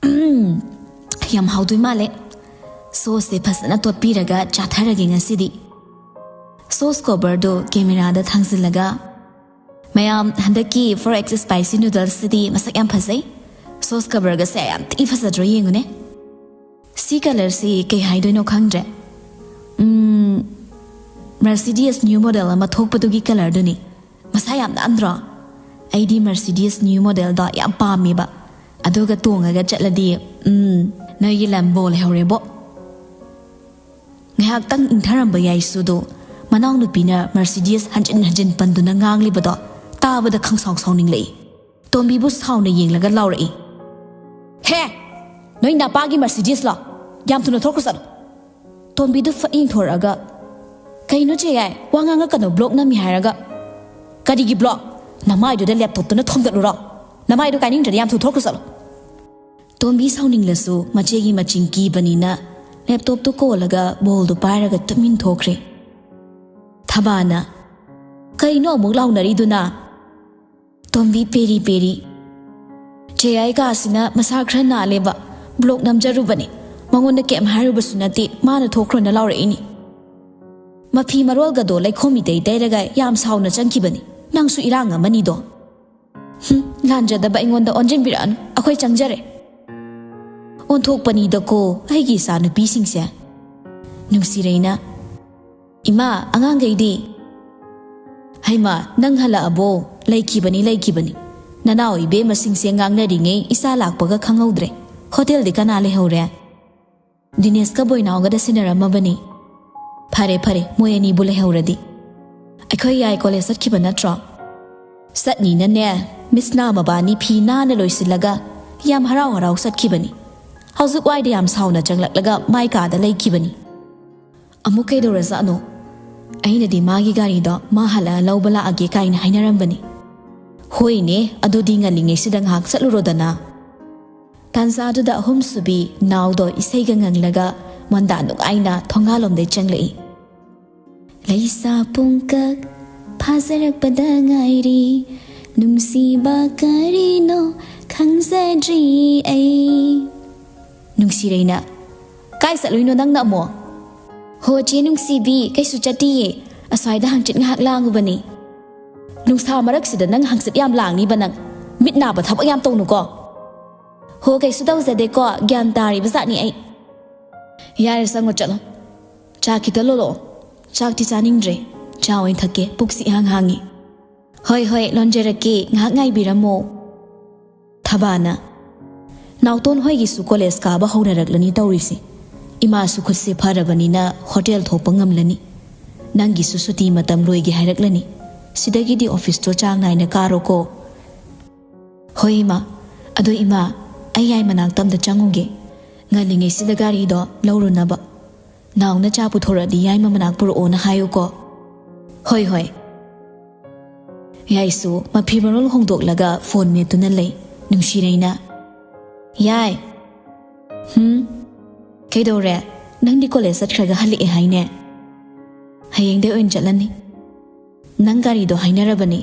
ꯎꯝ, ꯌꯥꯝ ꯍꯥꯎꯗꯣꯏ ꯃꯥꯜꯂꯦ꯫ ꯁꯣꯁꯁꯦ ꯐꯖꯅ ꯇꯣꯠꯄꯤꯔꯒ ꯆꯥꯊꯔꯒꯦ ꯉꯁꯤꯗꯤ꯫ ꯁꯣꯁ ꯀꯣꯕꯔꯗꯨ ꯀꯦꯃꯦꯔꯥꯗ ꯊꯥꯡꯖꯤꯜꯂꯒ, "ꯃꯌꯥꯝ, ꯍꯟꯗꯛꯀꯤ ꯐꯣꯔ ꯑꯦꯛꯁ ꯁ꯭ꯄꯥꯏꯁꯤ ꯅꯨꯗꯜꯁꯁꯤꯗꯤ ꯃꯁꯛ ꯌꯥꯝ ꯐꯖꯩ꯫ ꯁꯣꯁ ꯀꯣꯕꯔꯒꯁꯦ ꯌꯥꯝ ꯊꯤ ꯐꯖꯗ꯭ꯔꯣ, ꯌꯦꯡꯉꯨꯅꯦ꯫ ꯁꯤ ꯀꯂꯔꯁꯤ ꯀꯩ ꯍꯥꯏꯗꯣꯏꯅꯣ ꯈꯪꯗ꯭ꯔꯦ꯫ ꯎꯝ, ꯃꯔꯁꯤꯗꯤꯁ ꯅ꯭ꯌꯨ ꯃꯣꯗꯦꯜ ꯑꯃ ꯊꯣꯛꯄꯗꯨꯒꯤ ꯀꯂꯔꯗꯨꯅꯤ꯫ ꯃꯁꯥ ꯌꯥꯝ ꯅꯥꯟꯗ꯭ꯔꯣ? ꯑꯩꯗꯤ ꯃꯔꯁꯤꯗꯤꯁ ꯅ꯭ꯌꯨ ꯃꯣꯗꯦꯜꯗꯣ ꯌꯥꯝ ꯄꯥꯝꯃꯦꯕ꯫ ꯑꯗꯨꯒ ꯇꯣꯡꯉꯒ ꯆꯠꯂꯗꯤ, ꯎꯝ, ꯅꯣꯏꯒꯤ ꯂꯝꯕꯣ ꯂꯩꯍꯧꯔꯦꯕꯣ꯫" ꯉꯥꯏꯍꯥꯛꯇꯪ ꯏꯪꯊꯔꯝꯕ ꯌꯥꯏꯁꯨꯗꯣ, ꯃꯅꯥꯎꯅꯨꯄꯤꯅ ꯃꯔꯁꯤꯗꯤꯁ ꯍꯟꯖꯤꯟ ꯍꯟꯖꯤꯟ ꯄꯟꯗꯨꯅ ꯉꯥꯡꯂꯤꯕꯗꯣ ꯇꯥꯕꯗ ꯈꯪꯁꯥꯎ ꯁꯥꯎꯅꯤꯡꯂꯛꯏ꯫ ꯇꯣꯝꯕꯤꯕꯨ ꯁꯥꯎꯅ ꯌꯦꯡꯂꯒ ꯂꯥꯎꯔꯛꯏ, "ꯍꯦ! ꯅꯣꯏ ꯅꯄꯥꯒꯤ ꯃꯔꯁꯤꯗꯤꯁꯂꯣ? ꯌꯥꯝ ꯊꯨꯅ ꯊꯣꯛꯈ꯭ꯔꯣ ꯆꯠꯂꯣ!" ꯇꯣꯝꯕꯤꯗꯨ ꯐꯠ ꯌꯦꯡꯊꯣꯔꯛꯑꯒ, "ꯀꯩꯅꯣ ꯆꯦ ꯌꯥꯏ? ꯋꯥ ꯉꯥꯡꯉꯛꯀꯅꯣ, ꯕ꯭ꯂꯣꯛ ꯅꯝꯃꯤ ꯍꯥꯏꯔꯒ꯫" "ꯀꯔꯤꯒꯤ ꯕ꯭ꯂꯣꯛ? ꯅꯃꯥꯏꯗꯨꯗ ꯂꯦꯞꯇꯣꯞꯇꯨꯅ ꯊꯣꯝꯗꯠꯂꯨꯔꯣ? ꯅꯃꯥꯏꯗꯨ ꯀꯥꯏꯅꯤꯡꯗ꯭ꯔꯗꯤ ꯌꯥꯝ ꯊꯨ ꯊꯣꯛꯈ꯭ꯔꯣ ꯆꯠꯂꯣ!" ꯇꯣꯝꯕꯤ ꯁꯥꯎꯅꯤꯡꯂꯁꯨ ꯃꯆꯦꯒꯤ ꯃꯆꯤꯡ ꯀꯤꯕꯅꯤꯅ ꯂꯦꯞꯇꯣꯞꯇꯨ ꯀꯣꯜꯂꯒ ꯕꯣꯜꯗꯨ ꯄꯥꯏꯔꯒ ꯇꯨꯃꯤꯟ ꯊꯣꯛꯈ꯭ꯔꯦ꯫ ꯊꯕꯥꯅ, "ꯀꯩꯅꯣ ꯑꯃꯨꯛ ꯂꯥꯎꯅꯔꯤꯗꯨꯅ?" ꯇꯣꯝꯕꯤ ꯄꯦꯔꯤ ꯄꯦꯔꯤ, "ꯆꯦ ꯌꯥꯏ ꯀꯥꯁꯤꯅ ꯃꯁꯥ ꯈꯔ ꯅꯥꯜꯂꯦꯕ, ꯕ꯭ꯂꯣꯛ ꯅꯝꯖꯔꯨꯕꯅꯤ꯫ ꯃꯉꯣꯟꯗ ꯀꯩꯝ ꯍꯥꯏꯔꯨꯕꯁꯨ ꯅꯠꯇꯦ, ꯃꯥꯅ ꯊꯣꯛꯈ꯭ꯔꯣꯅ ꯂꯥꯎꯔꯛꯏꯅꯤ꯫ ꯃꯐꯤ ꯃꯔꯣꯜꯒꯗꯣ ꯂꯩꯈꯣꯝ ꯏꯇꯩ ꯇꯩꯔꯒ ꯌꯥꯝ ꯁꯥꯎꯅ ꯆꯪꯈꯤꯕꯅꯤ꯫ ꯅꯪꯁꯨ ꯏꯔꯥꯡ ꯑꯃꯅꯤꯗꯣ꯫" "ꯍꯨꯝ, ꯂꯥꯟꯖꯗꯕ ꯑꯩꯉꯣꯟꯗ ꯑꯣꯟꯁꯤꯟꯕꯤꯔꯛꯑꯅꯨ, ꯑꯩꯈꯣꯏ ꯆꯪꯖꯔꯦ꯫" ꯑꯣꯟꯊꯣꯛꯄꯅꯤꯗꯀꯣ ꯑꯩꯒꯤ ꯏꯆꯥ ꯅꯨꯄꯤꯁꯤꯡꯁꯦ꯫ ꯅꯨꯡꯁꯤꯔꯩꯅ, "ꯏꯃꯥ, ꯑꯉꯥꯡꯈꯩꯗꯤ?" "ꯍꯩꯃꯥ, ꯅꯪ ꯍꯜꯂꯛꯑꯕꯣ? ꯂꯩꯈꯤꯕꯅꯤ, ꯂꯩꯈꯤꯕꯅꯤ꯫ ꯅꯅꯥꯎ ꯏꯕꯦꯝꯃꯁꯤꯡꯁꯦ ꯉꯥꯡꯅꯔꯤꯉꯩ ꯏꯆꯥ ꯂꯥꯛꯄꯒ ꯈꯪꯍꯧꯗ꯭ꯔꯦ꯫ ꯍꯣꯇꯦꯜꯗꯤ ꯀꯅꯥ ꯂꯩꯍꯧꯔꯦ?" "ꯗꯤꯅꯦꯁꯀ ꯕꯣꯏꯅꯥꯎꯒꯗ ꯁꯤꯟꯅꯔꯝꯃꯕꯅꯤ꯫" "ꯐꯔꯦ, ꯐꯔꯦ, ꯃꯣꯏ ꯑꯅꯤꯕꯨ ꯂꯩꯍꯧꯔꯗꯤ꯫" ꯑꯩꯈꯣꯏ ꯌꯥꯏ ꯀꯣꯂꯦꯖ ꯆꯠꯈꯤꯕ ꯅꯠꯇ꯭ꯔꯣ? ꯆꯠꯅꯤꯅꯅꯦ, ꯃꯤꯁꯅꯥ ꯃꯕꯥꯅꯤ ꯐꯤ ꯅꯥꯟꯅ ꯂꯣꯏꯁꯤꯜꯂꯒ ꯌꯥꯝ ꯍꯔꯥꯎ ꯍꯔꯥꯎ ꯆꯠꯈꯤꯕꯅꯤ꯫ ꯍꯧꯖꯤꯛ ꯋꯥꯏꯗ ꯌꯥꯝ ꯁꯥꯎꯅ ꯆꯪꯂꯛꯂꯒ ꯃꯥꯏ ꯀꯥꯗ ꯂꯩꯈꯤꯕꯅꯤ꯫ ꯑꯃꯨꯛ ꯀꯩꯗꯧꯔꯖꯥꯠꯅꯣ? ꯑꯩꯅꯗꯤ ꯃꯥꯒꯤ ꯒꯥꯔꯤꯗꯣ ꯃꯥ ꯍꯜꯂꯛꯑ ꯂꯧꯕ ꯂꯥꯛꯑꯒꯦ ꯀꯥꯏꯅ ꯍꯥꯏꯅꯔꯝꯕꯅꯤ꯫ ꯍꯣꯏꯅꯦ, ꯑꯗꯨꯗꯤ ꯉꯜꯂꯤꯉꯩꯁꯤꯗ ꯉꯥꯏꯍꯥꯛ ꯆꯠꯂꯨꯔꯣꯗꯅ꯫ ꯇꯥꯟꯖꯥꯗꯨꯗ ꯑꯍꯨꯝꯁꯨꯕꯤ ꯅꯥꯎꯗꯣ ꯏꯁꯩꯒ ꯉꯪꯂꯒ ꯃꯟꯗꯥ ꯅꯨꯡꯉꯥꯏꯅ ꯊꯣꯡꯒꯥꯜꯂꯣꯝꯗꯩ ꯆꯪꯂꯛꯏ꯫ ꯂꯩꯁꯥ ꯄꯨꯡꯀꯛ ꯐꯥꯖꯔꯛꯄꯗ ꯉꯥꯏꯔꯤ, ꯅꯨꯡꯁꯤꯕ ꯀꯔꯤꯅꯣ ꯈꯪꯖꯗ꯭ꯔꯤ ꯑꯩ꯫ ꯅꯨꯡꯁꯤꯔꯩꯅ, "ꯀꯥꯏ ꯆꯠꯂꯨꯏꯅꯣ ꯅꯪꯅ ꯑꯃꯨꯛ?" "ꯍꯣ ꯆꯦ ꯅꯨꯡꯁꯤꯕꯤ, ꯀꯩꯁꯨ ꯆꯠꯇꯤꯌꯦ, ꯑꯁ꯭ꯋꯥꯏꯗ ꯍꯪꯆꯤꯠ ꯉꯥꯏꯍꯥꯛ ꯂꯥꯡꯉꯨꯕꯅꯤ꯫" "ꯅꯨꯡꯁꯥ ꯃꯔꯛꯁꯤꯗ ꯅꯪ ꯍꯪꯆꯤꯠ ꯌꯥꯝ ꯂꯥꯡꯅꯤꯕ ꯅꯪ? ꯃꯤꯠ ꯅꯥꯕ ꯊꯕꯛ ꯌꯥꯝ ꯇꯧꯅꯨꯀꯣ꯫" "ꯍꯣ ꯀꯩꯁꯨ ꯇꯧꯖꯗꯦꯀꯣ, ꯒ꯭ꯌꯥꯟ ꯇꯥꯔꯤꯕ ꯖꯥꯠꯅꯤ ꯑꯩ꯫" "ꯌꯥꯔꯦ ꯆꯪꯉꯣ ꯆꯠꯂꯣ꯫ ꯆꯥ ꯈꯤꯇ ꯂꯣꯜꯂꯛꯑꯣ꯫" "ꯆꯥꯛꯇꯤ ꯆꯥꯅꯤꯡꯗ꯭ꯔꯦ, ꯆꯥ ꯑꯣꯏꯅ ꯊꯛꯀꯦ, ꯄꯨꯛꯁꯤ ꯏꯍꯥꯡ ꯍꯥꯡꯉꯤ꯫" "ꯍꯣꯏ ꯍꯣꯏ, ꯂꯣꯟꯖꯔꯛꯀꯦ, ꯉꯥꯏꯍꯥꯛ ꯉꯥꯏꯕꯤꯔꯝꯃꯣ꯫" ꯊꯕꯥꯅ, "ꯅꯥꯎꯇꯣꯟ ꯍꯣꯏꯒꯤꯁꯨ ꯀꯣꯂꯦꯖ ꯀꯥꯕ ꯍꯧꯅꯔꯛꯂꯅꯤ ꯇꯧꯔꯤꯁꯦ꯫ ꯏꯃꯥꯁꯨ ꯈꯨꯠꯁꯦ ꯐꯔꯕꯅꯤꯅ ꯍꯣꯇꯦꯜ ꯊꯣꯛꯄ ꯉꯝꯂꯅꯤ꯫ ꯅꯪꯒꯤꯁꯨ ꯁꯨꯇꯤ ꯃꯇꯝ ꯂꯣꯏꯒꯦ ꯍꯥꯏꯔꯛꯂꯅꯤ꯫ ꯁꯤꯗꯒꯤꯗꯤ ꯑꯣꯐꯤꯁꯇꯣ ꯆꯥꯡ ꯅꯥꯏꯅ ꯀꯥꯔꯣꯀꯣ꯫" "ꯍꯣꯏ ꯏꯃꯥ꯫ ꯑꯗꯣ ꯏꯃꯥ, ꯑꯩ ꯌꯥꯏ ꯃꯅꯥꯛꯇ ꯑꯝꯇ ꯆꯪꯉꯨꯒꯦ꯫ ꯉꯜꯂꯤꯉꯩꯁꯤꯗ ꯒꯥꯔꯤꯗꯣ ꯂꯧꯔꯨꯅꯕ꯫ ꯅꯥꯎꯅ ꯆꯥ ꯄꯨꯊꯣꯔꯛꯑꯗꯤ ꯌꯥꯏꯃ ꯃꯅꯥꯛ ꯄꯨꯔꯛꯑꯣꯅ ꯍꯥꯏꯌꯨꯀꯣ꯫" "ꯍꯣꯏ ꯍꯣꯏ꯫" ꯌꯥꯏꯁꯨ ꯃꯐꯤ ꯃꯔꯣꯜ ꯍꯣꯡꯗꯣꯛꯂꯒ ꯐꯣꯟ ꯃꯦꯠꯇꯨꯅ ꯂꯩ꯫ ꯅꯨꯡꯁꯤꯔꯩꯅ, "ꯌꯥꯏ꯫" "ꯍꯨꯝ? ꯀꯩꯗꯧꯔꯦ? ꯅꯪꯗꯤ ꯀꯣꯂꯦꯖ ꯆꯠꯈ꯭ꯔꯒ ꯍꯜꯂꯛꯑꯦ ꯍꯥꯏꯅꯦ?" "ꯍꯌꯦꯡꯗꯩ ꯑꯣꯏꯅ ꯆꯠꯂꯅꯤ꯫ ꯅꯪ ꯒꯥꯔꯤꯗꯣ ꯍꯥꯏꯅꯔꯕꯅꯤ꯫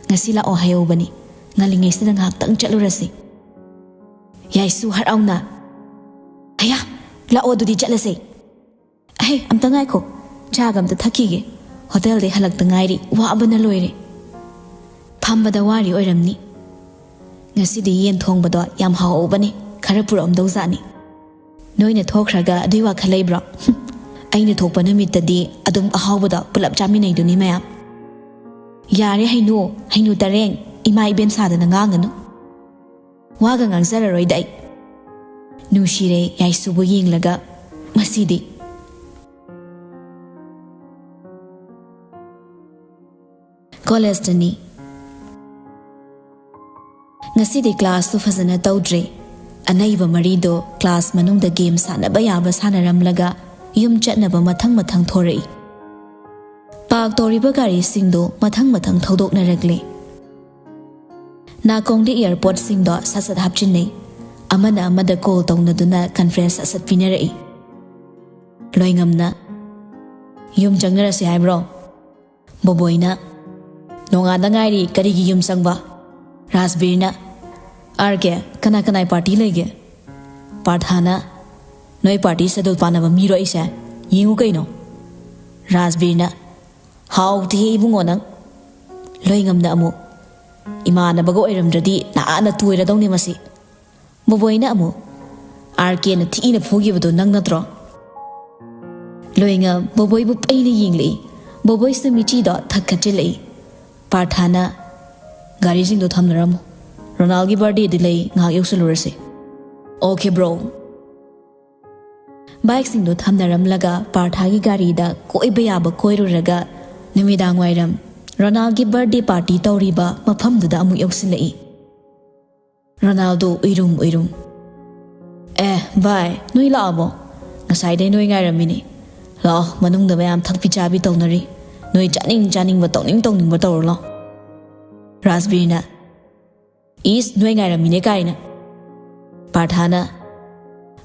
ꯉꯁꯤ ꯂꯥꯛꯑꯣ ꯍꯥꯏꯍꯧꯕꯅꯤ꯫ ꯉꯜꯂꯤꯉꯩꯁꯤꯗ ꯉꯥꯏꯍꯥꯛꯇꯪ ꯆꯠꯂꯨꯔꯁꯤ꯫" ꯌꯥꯏꯁꯨ ꯍꯔꯥꯎꯅ, "ꯑꯌꯥ, ꯂꯥꯛꯑꯣ ꯑꯗꯨꯗꯤ ꯆꯠꯂꯁꯦ꯫" "ꯑꯍꯦ, ꯑꯝꯇ ꯉꯥꯏꯈꯣ, ꯆꯥꯒ ꯑꯝꯇ ꯊꯛꯈꯤꯒꯦ꯫ ꯍꯣꯇꯦꯜꯗꯩ ꯍꯜꯂꯛꯇ ꯉꯥꯏꯔꯤ, ꯋꯥꯕꯅ ꯂꯣꯏꯔꯦ꯫" "ꯐꯝꯕꯗ ꯋꯥꯔꯤ ꯑꯣꯏꯔꯝꯅꯤ꯫ ꯉꯁꯤꯗꯤ ꯌꯦꯟ ꯊꯣꯡꯕꯗꯣ ꯌꯥꯝ ꯍꯥꯎꯍꯧꯕꯅꯤ, ꯈꯔ ꯄꯨꯔꯛꯑꯝꯗꯧ ꯖꯥꯠꯅꯤ꯫ ꯅꯣꯏꯅ ꯊꯣꯛꯈ꯭ꯔꯒ ꯑꯗꯨꯏ ꯋꯥꯈꯜ ꯂꯩꯕ꯭ꯔꯣ? ꯑꯩꯅ ꯊꯣꯛꯄ ꯅꯨꯃꯤꯠꯇꯗꯤ ꯑꯗꯨꯝ ꯑꯍꯥꯎꯕꯗꯣ ꯄꯨꯂꯞ ꯆꯥꯃꯤꯟꯅꯩꯗꯨꯅꯤ ꯃꯌꯥꯝ꯫" "ꯌꯥꯔꯦ ꯍꯩꯅꯨ, ꯍꯩꯅꯨ ꯇꯔꯦꯡ, ꯏꯃꯥ ꯏꯕꯦꯟ ꯁꯥꯗꯅ ꯉꯥꯡꯒꯅꯨ꯫ ꯋꯥꯒ ꯉꯥꯡꯖꯔꯔꯣꯏꯗ ꯑꯩ꯫" ꯅꯨꯡꯁꯤꯔꯦ ꯌꯥꯏꯁꯨꯕꯨ ꯌꯦꯡꯂꯒ, "ꯃꯁꯤꯗꯤ?" ꯀꯣꯂꯦꯖꯇꯅꯤ꯫ ꯉꯁꯤꯗꯤ ꯀ꯭ꯂꯥꯁꯇꯨ ꯐꯖꯅ ꯇꯧꯗ꯭ꯔꯦ꯫ ꯑꯅꯩꯕ ꯃꯔꯤꯗꯣ ꯀ꯭ꯂꯥꯁ ꯃꯅꯨꯡꯗ ꯒꯦꯝ ꯁꯥꯟꯅꯕ ꯌꯥꯕ ꯁꯥꯟꯅꯔꯝꯂꯒ ꯌꯨꯝ ꯆꯠꯅꯕ ꯃꯊꯪ ꯃꯊꯪ ꯊꯣꯔꯛꯏ꯫ ꯄꯥꯔꯛ ꯇꯧꯔꯤꯕ ꯒꯥꯔꯤꯁꯤꯡꯗꯣ ꯃꯊꯪ ꯃꯊꯪ ꯊꯧꯗꯣꯛꯅꯔꯛꯂꯦ꯫ ꯅꯥꯀꯣꯡꯗ ꯏꯌꯥꯔꯄꯣꯠꯁꯤꯡꯗꯣ ꯁꯠ ꯁꯠ ꯍꯥꯞꯆꯤꯟꯅꯩ꯫ ꯑꯃꯅ ꯑꯃꯗ ꯀꯣꯜ ꯇꯧꯅꯗꯨꯅ ꯀꯟꯐ꯭ꯔꯦꯟꯁ ꯁꯠ ꯁꯠ ꯄꯤꯅꯔꯛꯏ꯫ ꯂꯣꯏꯉꯝꯅ, "ꯌꯨꯝ ꯆꯪꯅꯔꯁꯤ ꯍꯥꯏꯕ꯭ꯔꯣ?" ꯕꯣꯕꯣꯏꯅ, "ꯅꯣꯡꯉꯥꯟꯗ ꯉꯥꯏꯔꯤ, ꯀꯔꯤꯒꯤ ꯌꯨꯝ ꯆꯪꯕ?" ꯔꯥꯖꯕꯤꯔꯅ, "ꯑꯥꯔ ꯀꯦ, ꯀꯅꯥ ꯀꯅꯥꯏ ꯄꯥꯔꯇꯤ ꯂꯩꯒꯦ?" ꯄꯥꯔꯊꯥꯅ, "ꯅꯣꯏ ꯄꯥꯔꯇꯤ ꯁꯦꯗꯨꯜ ꯄꯥꯟꯅꯕ ꯃꯤꯔꯣ ꯑꯩꯁꯦ? ꯌꯦꯡꯉꯨ ꯀꯩꯅꯣ꯫" ꯔꯥꯖꯕꯤꯔꯅ, "ꯍꯥꯎꯇꯦꯍꯦ ꯏꯕꯨꯡꯉꯣ ꯅꯪ꯫" ꯂꯣꯏꯉꯝꯅ ꯑꯃꯨꯛ, "ꯏꯃꯥꯟꯅꯕꯒ ꯑꯣꯏꯔꯝꯗ꯭ꯔꯗꯤ ꯅꯍꯥꯟꯅ ꯇꯣꯏꯔꯗꯧꯅꯦ ꯃꯁꯤ꯫" ꯕꯣꯕꯣꯏꯅ ꯑꯃꯨꯛ, "ꯑꯥꯔ ꯀꯦꯅ ꯊꯤꯅ ꯐꯨꯈꯤꯕꯗꯣ ꯅꯪ ꯅꯠꯇ꯭ꯔꯣ?" ꯂꯣꯏꯉꯝ ꯕꯣꯕꯣꯏꯕꯨ ꯄꯩꯅ ꯌꯦꯡꯂꯛꯏ꯫ ꯕꯣꯕꯣꯏꯁꯤꯅ ꯃꯤꯆꯤꯗꯣ ꯊꯛꯈꯠꯆꯤꯜꯂꯛꯏ꯫ ꯄꯥꯔꯊꯥꯅ, "ꯒꯥꯔꯤꯁꯤꯡꯗꯣ ꯊꯝꯅꯔꯝꯃꯣ꯫ ꯔꯣꯅꯥꯜꯒꯤ ꯕꯥꯔꯗꯦꯗꯤ ꯂꯩ, ꯉꯥꯏꯍꯥꯛ ꯌꯧꯁꯜꯂꯨꯔꯁꯤ꯫" "Okay bro." ꯕꯥꯏꯛꯁꯤꯡꯗꯣ ꯊꯝꯅꯔꯝꯂꯒ ꯄꯥꯔꯊꯥꯒꯤ ꯒꯥꯔꯤꯗ ꯀꯣꯏꯕ ꯌꯥꯕ ꯀꯣꯏꯔꯨꯔꯒ ꯅꯨꯃꯤꯗꯥꯡ ꯋꯥꯏꯔꯝ ꯔꯣꯅꯥꯜꯒꯤ ꯕꯥꯔꯗꯦ ꯄꯥꯔꯇꯤ ꯇꯧꯔꯤꯕ ꯃꯐꯝꯗꯨꯗ ꯑꯃꯨꯛ ꯌꯧꯁꯤꯜꯂꯛꯏ꯫ ꯔꯣꯅꯥꯜꯗꯣ ꯎꯏꯔꯨꯝ ꯎꯏꯔꯨꯝ, "ꯑꯦ ꯚꯥꯏ, ꯅꯣꯏ ꯂꯥꯛꯑꯕꯣ? ꯉꯁꯥꯏꯗꯩ ꯅꯣꯏ ꯉꯥꯏꯔꯝꯃꯤꯅꯦ꯫ ꯂꯥꯛꯑꯣ, ꯃꯅꯨꯡꯗ ꯃꯌꯥꯝ ꯊꯛꯄꯤ ꯆꯥꯕꯤ ꯇꯧꯅꯔꯤ꯫ ꯅꯣꯏ ꯆꯥꯅꯤꯡ ꯆꯥꯅꯤꯡꯕ, ꯇꯧꯅꯤꯡ ꯇꯧꯅꯤꯡꯕ ꯇꯧꯔꯣ ꯂꯥꯛꯑꯣ꯫" ꯔꯥꯖꯕꯤꯔꯅ, "ꯏꯁ, ꯅꯣꯏ ꯉꯥꯏꯔꯝꯃꯤꯅꯦ ꯀꯥꯏꯅ꯫" ꯄꯥꯔꯊꯥꯅ,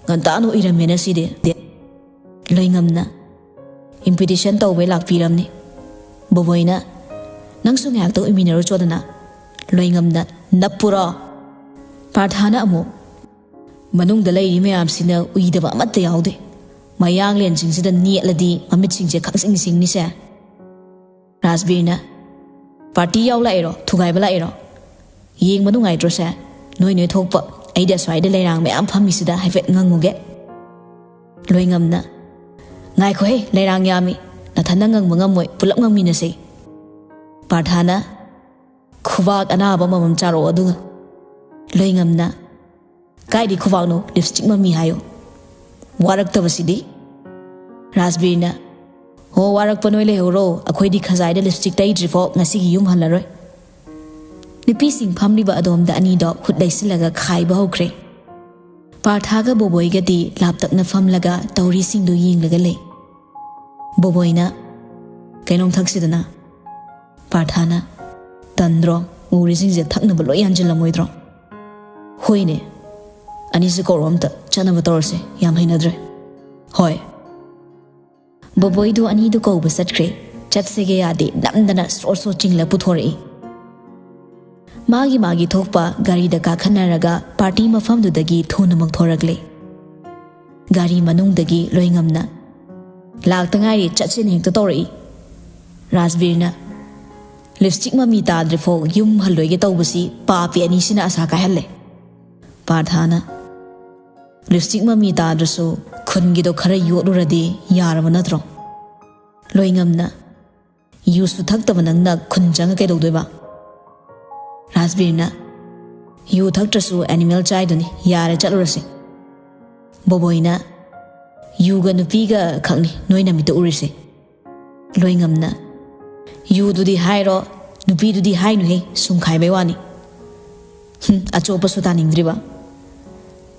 "ꯉꯟꯇꯥꯅ ꯎꯏꯔꯝꯃꯦꯅ ꯁꯤꯗꯤ꯫" ꯂꯣꯏꯉꯝꯅ, "ꯏꯟꯚꯤꯇꯦꯁꯟ ꯇꯧꯕꯩ ꯂꯥꯛꯄꯤꯔꯝꯅꯤ꯫" ꯕꯣꯕꯣꯏꯅ, "ꯅꯪꯁꯨ ꯉꯥꯏꯍꯥꯛꯇ ꯎꯏꯃꯤꯟꯅꯔꯨꯆꯣꯗꯅ꯫" ꯂꯣꯏꯉꯝꯅ, "ꯅꯞꯄꯨꯔꯣ?" ꯄꯥꯔꯊꯥꯅ ꯑꯃꯨꯛ, "ꯃꯅꯨꯡꯗ ꯂꯩꯔꯤ ꯃꯌꯥꯝꯁꯤꯅ ꯎꯏꯗꯕ ꯑꯃꯠꯇ ꯌꯥꯎꯗꯦ꯫ ꯃꯌꯥꯡꯂꯦꯟꯁꯤꯡꯁꯤꯗ ꯅꯦꯠꯂꯗꯤ ꯃꯃꯤꯠꯁꯤꯡꯁꯦ ꯈꯪꯁꯤꯡ ꯁꯤꯡꯅꯤꯁꯦ꯫" ꯔꯥꯖꯕꯤꯔꯅ, "ꯄꯥꯔꯇꯤ ꯌꯥꯎ ꯂꯥꯛꯏꯔꯣ? ꯊꯨꯒꯥꯏꯕ ꯂꯥꯛꯏꯔꯣ? ꯌꯦꯡꯕ ꯅꯨꯡꯉꯥꯏꯇ꯭ꯔꯣꯁꯦ? ꯅꯣꯏ ꯅꯣꯏ ꯊꯣꯛꯄ꯫ ꯑꯩꯗꯤ ꯑꯁ꯭ꯋꯥꯏꯗ ꯂꯩꯔꯥꯡ ꯃꯌꯥꯝ ꯐꯝꯃꯤꯁꯤꯗ ꯍꯥꯏꯐꯦꯠ ꯉꯪꯉꯨꯒꯦ꯫" ꯂꯣꯏꯉꯝꯅ, "ꯉꯥꯏꯈꯣꯍꯦ, ꯂꯩꯔꯥꯡ ꯌꯥꯝꯃꯤ꯫ ꯅꯊꯟꯗ ꯉꯪꯕ ꯉꯝꯃꯣꯏ, ꯄꯨꯂꯞ ꯉꯪꯃꯤꯟꯅꯁꯦ꯫" ꯄꯥꯔꯊꯥꯅ, "ꯈꯨꯕꯥꯛ ꯑꯅꯥꯕ ꯑꯃꯃꯝ ꯆꯥꯔꯛꯑꯣ ꯑꯗꯨꯒ꯫" ꯂꯣꯏꯉꯝꯅ, "ꯀꯥꯏꯗꯤ ꯈꯨꯕꯥꯛꯅꯣ, ꯂꯤꯞꯁꯇꯤꯛ ꯃꯃꯤ ꯍꯥꯏꯌꯣ꯫ ꯋꯥꯔꯛꯇꯕꯁꯤꯗꯤ꯫" ꯔꯥꯖꯕꯤꯔꯅ, "ꯑꯣ, ꯋꯥꯔꯛꯄ ꯅꯣꯏ ꯂꯩꯍꯧꯔꯣ, ꯑꯩꯈꯣꯏꯗꯤ ꯈꯖꯥꯏꯗ ꯂꯤꯞꯁꯇꯤꯛ ꯇꯩꯗ꯭ꯔꯤꯐꯥꯎ ꯉꯁꯤꯒꯤ ꯌꯨꯝ ꯍꯜꯂꯔꯣꯏ"꯫ ꯅꯨꯄꯤꯁꯤꯡ ꯐꯝꯂꯤꯕ ꯑꯗꯣꯝꯗ ꯑꯅꯤꯗꯣ ꯈꯨꯠ ꯂꯩꯁꯤꯜꯂꯒ ꯈꯥꯏꯕ ꯍꯧꯈ꯭ꯔꯦ꯫ ꯄꯥꯔꯊꯥꯒ ꯕꯣꯕꯣꯏꯒꯗꯤ ꯂꯥꯞꯇꯛꯅ ꯐꯝꯂꯒ ꯇꯧꯔꯤꯁꯤꯡꯗꯨ ꯌꯦꯡꯂꯒ ꯂꯩ꯫ ꯕꯣꯕꯣꯏꯅ, "ꯀꯩꯅꯣꯝ ꯊꯛꯁꯤꯗꯅ"꯫ ꯄꯥꯔꯊꯥꯅ, "ꯇꯟꯗ꯭ꯔꯣ? ꯎꯔꯤꯁꯤꯡꯁꯦ ꯊꯛꯅꯕ ꯂꯣꯏ ꯌꯥꯟꯁꯤꯜꯂꯝꯃꯣꯏꯗ꯭ꯔꯣ?" "ꯍꯣꯏꯅꯦ, ꯑꯅꯤꯁꯦ ꯀꯧꯔꯣ ꯑꯝꯇ, ꯆꯠꯅꯕ ꯇꯧꯔꯁꯦ, ꯌꯥꯝ ꯍꯩꯅꯗ꯭ꯔꯦ"꯫ "ꯍꯣꯏ"꯫ ꯕꯣꯕꯣꯏꯗꯨ ꯑꯅꯤꯗꯨ ꯀꯧꯕ ꯆꯠꯈ꯭ꯔꯦ꯫ ꯆꯠꯁꯦꯒ ꯌꯥꯗꯦ, ꯅꯝꯗꯅ ꯁ꯭ꯔꯣꯠ ꯁ꯭ꯔꯣꯠ ꯆꯤꯡꯂ ꯄꯨꯊꯣꯔꯛꯏ꯫ ꯃꯥꯒꯤ ꯃꯥꯒꯤ ꯊꯣꯛꯄ ꯒꯥꯔꯤꯗ ꯀꯥꯈꯠꯅꯔꯒ ꯄꯥꯔꯇꯤ ꯃꯐꯝꯗꯨꯗꯒꯤ ꯊꯨꯅꯃꯛ ꯊꯣꯔꯛꯂꯦ꯫ ꯒꯥꯔꯤ ꯃꯅꯨꯡꯗꯒꯤ ꯂꯣꯏꯉꯝꯅ, "ꯂꯥꯛꯇ ꯉꯥꯏꯔꯤ, ꯆꯠꯁꯦꯅ ꯍꯦꯛꯇ ꯇꯧꯔꯛꯏ"꯫ ꯔꯥꯖꯕꯤꯔꯅ, "ꯂꯤꯞꯁꯇꯤꯛ ꯃꯃꯤ ꯇꯥꯗ꯭ꯔꯤꯐꯥꯎ ꯌꯨꯝ ꯍꯜꯂꯣꯏꯒꯦ ꯇꯧꯕꯁꯤ ꯄꯥꯄꯤ ꯑꯅꯤꯁꯤꯅ ꯑꯁꯥ ꯀꯥꯏꯍꯜꯂꯦ"꯫ ꯄꯥꯔꯊꯥꯅ, "ꯂꯤꯞꯁꯇꯤꯛ ꯃꯃꯤ ꯇꯥꯗ꯭ꯔꯁꯨ ꯈꯨꯟꯒꯤꯗꯣ ꯈꯔ ꯌꯣꯠꯂꯨꯔꯗꯤ ꯌꯥꯔꯕ ꯅꯠꯇ꯭ꯔꯣ? ꯂꯣꯏꯉꯝꯅ, ꯌꯨꯁꯨ ꯊꯛꯇꯕ ꯅꯪꯅ ꯈꯨꯟ ꯆꯪꯉ ꯀꯩꯗꯧꯗꯣꯏꯕ?" ꯔꯥꯖꯕꯤꯔꯅ, "ꯌꯨ ꯊꯛꯇ꯭ꯔꯁꯨ ꯑꯦꯅꯤꯃꯦꯜ ꯆꯥꯏꯗꯨꯅꯤ, ꯌꯥꯔꯦ, ꯆꯠꯂꯨꯔꯁꯤ"꯫ ꯕꯣꯕꯣꯏꯅ, "ꯌꯨꯒ ꯅꯨꯄꯤꯒ ꯈꯛꯅꯤ ꯅꯣꯏꯅ ꯃꯤꯠꯇ ꯎꯔꯤꯁꯦ"꯫ ꯂꯣꯏꯉꯝꯅ, "ꯌꯨꯗꯨꯗꯤ ꯍꯥꯏꯔꯣ, ꯅꯨꯄꯤꯗꯨꯗꯤ ꯍꯥꯏꯅꯨꯍꯦ, ꯁꯨꯝ ꯈꯥꯏꯕꯩ ꯋꯥꯅꯤ"꯫ ꯍꯨꯝ, ꯑꯆꯣꯞꯄꯁꯨ ꯇꯥꯅꯤꯡꯗ꯭ꯔꯤꯕ꯫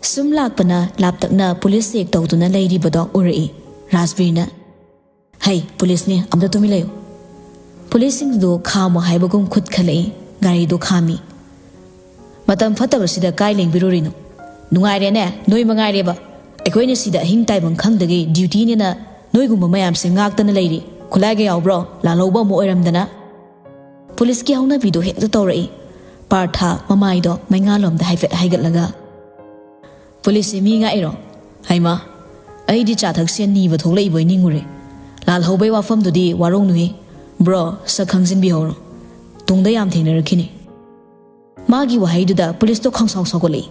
ꯁꯨꯝ ꯂꯥꯛꯄꯅ ꯂꯥꯞꯇꯛꯅ ꯄꯨꯂꯤꯁ ꯆꯦꯛ ꯇꯧꯗꯨꯅ ꯂꯩꯔꯤꯕꯗꯣ ꯎꯔꯛꯏ꯫ ꯔꯥꯖꯕꯤꯔꯅ, "ꯍꯩ, ꯄꯨꯂꯤꯁꯅꯤ, ꯑꯝꯇ ꯇꯨꯃꯤꯟ ꯂꯩꯌꯨ"꯫ ꯄꯨꯂꯤꯁꯁꯤꯡꯗꯨ ꯈꯥꯝꯃꯣ ꯍꯥꯏꯕꯒꯨꯝ ꯈꯨꯠ ꯈꯜꯂꯛꯏ꯫ ꯒꯥꯔꯤꯗꯨ ꯈꯥꯝꯃꯤ꯫ "ꯃꯇꯝ ꯐꯠꯇꯕꯁꯤꯗ ꯀꯥꯏ ꯂꯦꯡꯕꯤꯔꯨꯔꯤꯅꯣ? ꯅꯨꯡꯉꯥꯏꯔꯦꯅꯦ, ꯅꯣꯏ ꯃꯉꯥꯏꯔꯦꯕ꯫ ꯑꯩꯈꯣꯏꯅ ꯁꯤꯗ ꯑꯍꯤꯡ ꯇꯥꯏꯕꯪ ꯈꯪꯗꯒꯩ ꯗ꯭ꯌꯨꯇꯤꯅꯦꯅ ꯅꯣꯏꯒꯨꯝꯕ ꯃꯌꯥꯝꯁꯦ ꯉꯥꯛꯇꯅ ꯂꯩꯔꯤ꯫ ꯈꯨꯠꯂꯥꯏꯒ ꯌꯥꯎꯕ꯭ꯔꯣ? ꯂꯥꯜꯍꯧꯕ ꯑꯃꯨꯛ ꯑꯣꯏꯔꯝꯗꯅ"꯫ ꯄꯨꯂꯤꯁꯀꯤ ꯍꯧꯅꯕꯤꯗꯣ ꯍꯦꯛꯇ ꯇꯧꯔꯛꯏ꯫ ꯄꯥꯔꯊ ꯃꯃꯥꯏꯗꯣ ꯃꯩꯉꯥꯜꯂꯣꯝꯗ ꯍꯥꯏꯐꯦꯠ ꯍꯥꯏꯒꯠꯂꯒ, "ꯄꯨꯂꯤꯁꯁꯦ ꯃꯤ ꯉꯥꯛꯏꯔꯣ? ꯍꯩꯃꯥ, ꯑꯩꯗꯤ ꯆꯥ ꯊꯛꯁꯦ ꯅꯤꯕ ꯊꯣꯛꯂꯛꯏꯕꯣꯏ ꯅꯤꯡꯉꯨꯔꯦ꯫ ꯂꯥꯜꯍꯧꯕꯩ ꯋꯥꯐꯝꯗꯨꯗꯤ ꯋꯥꯔꯧꯅꯨꯍꯦ꯫ ꯕ꯭ꯔꯣ, ꯁꯛ ꯈꯪꯖꯤꯟꯕꯤꯍꯧꯔꯣ꯫ ꯇꯨꯡꯗ ꯌꯥꯝ ꯊꯦꯡꯅꯔꯛꯈꯤꯅꯤ"꯫ ꯃꯥꯒꯤ ꯋꯥꯍꯩꯗꯨꯗ ꯄꯨꯂꯤꯁꯇꯣ ꯈꯪꯁꯥꯎ ꯁꯥꯎꯒꯠꯂꯛꯏ꯫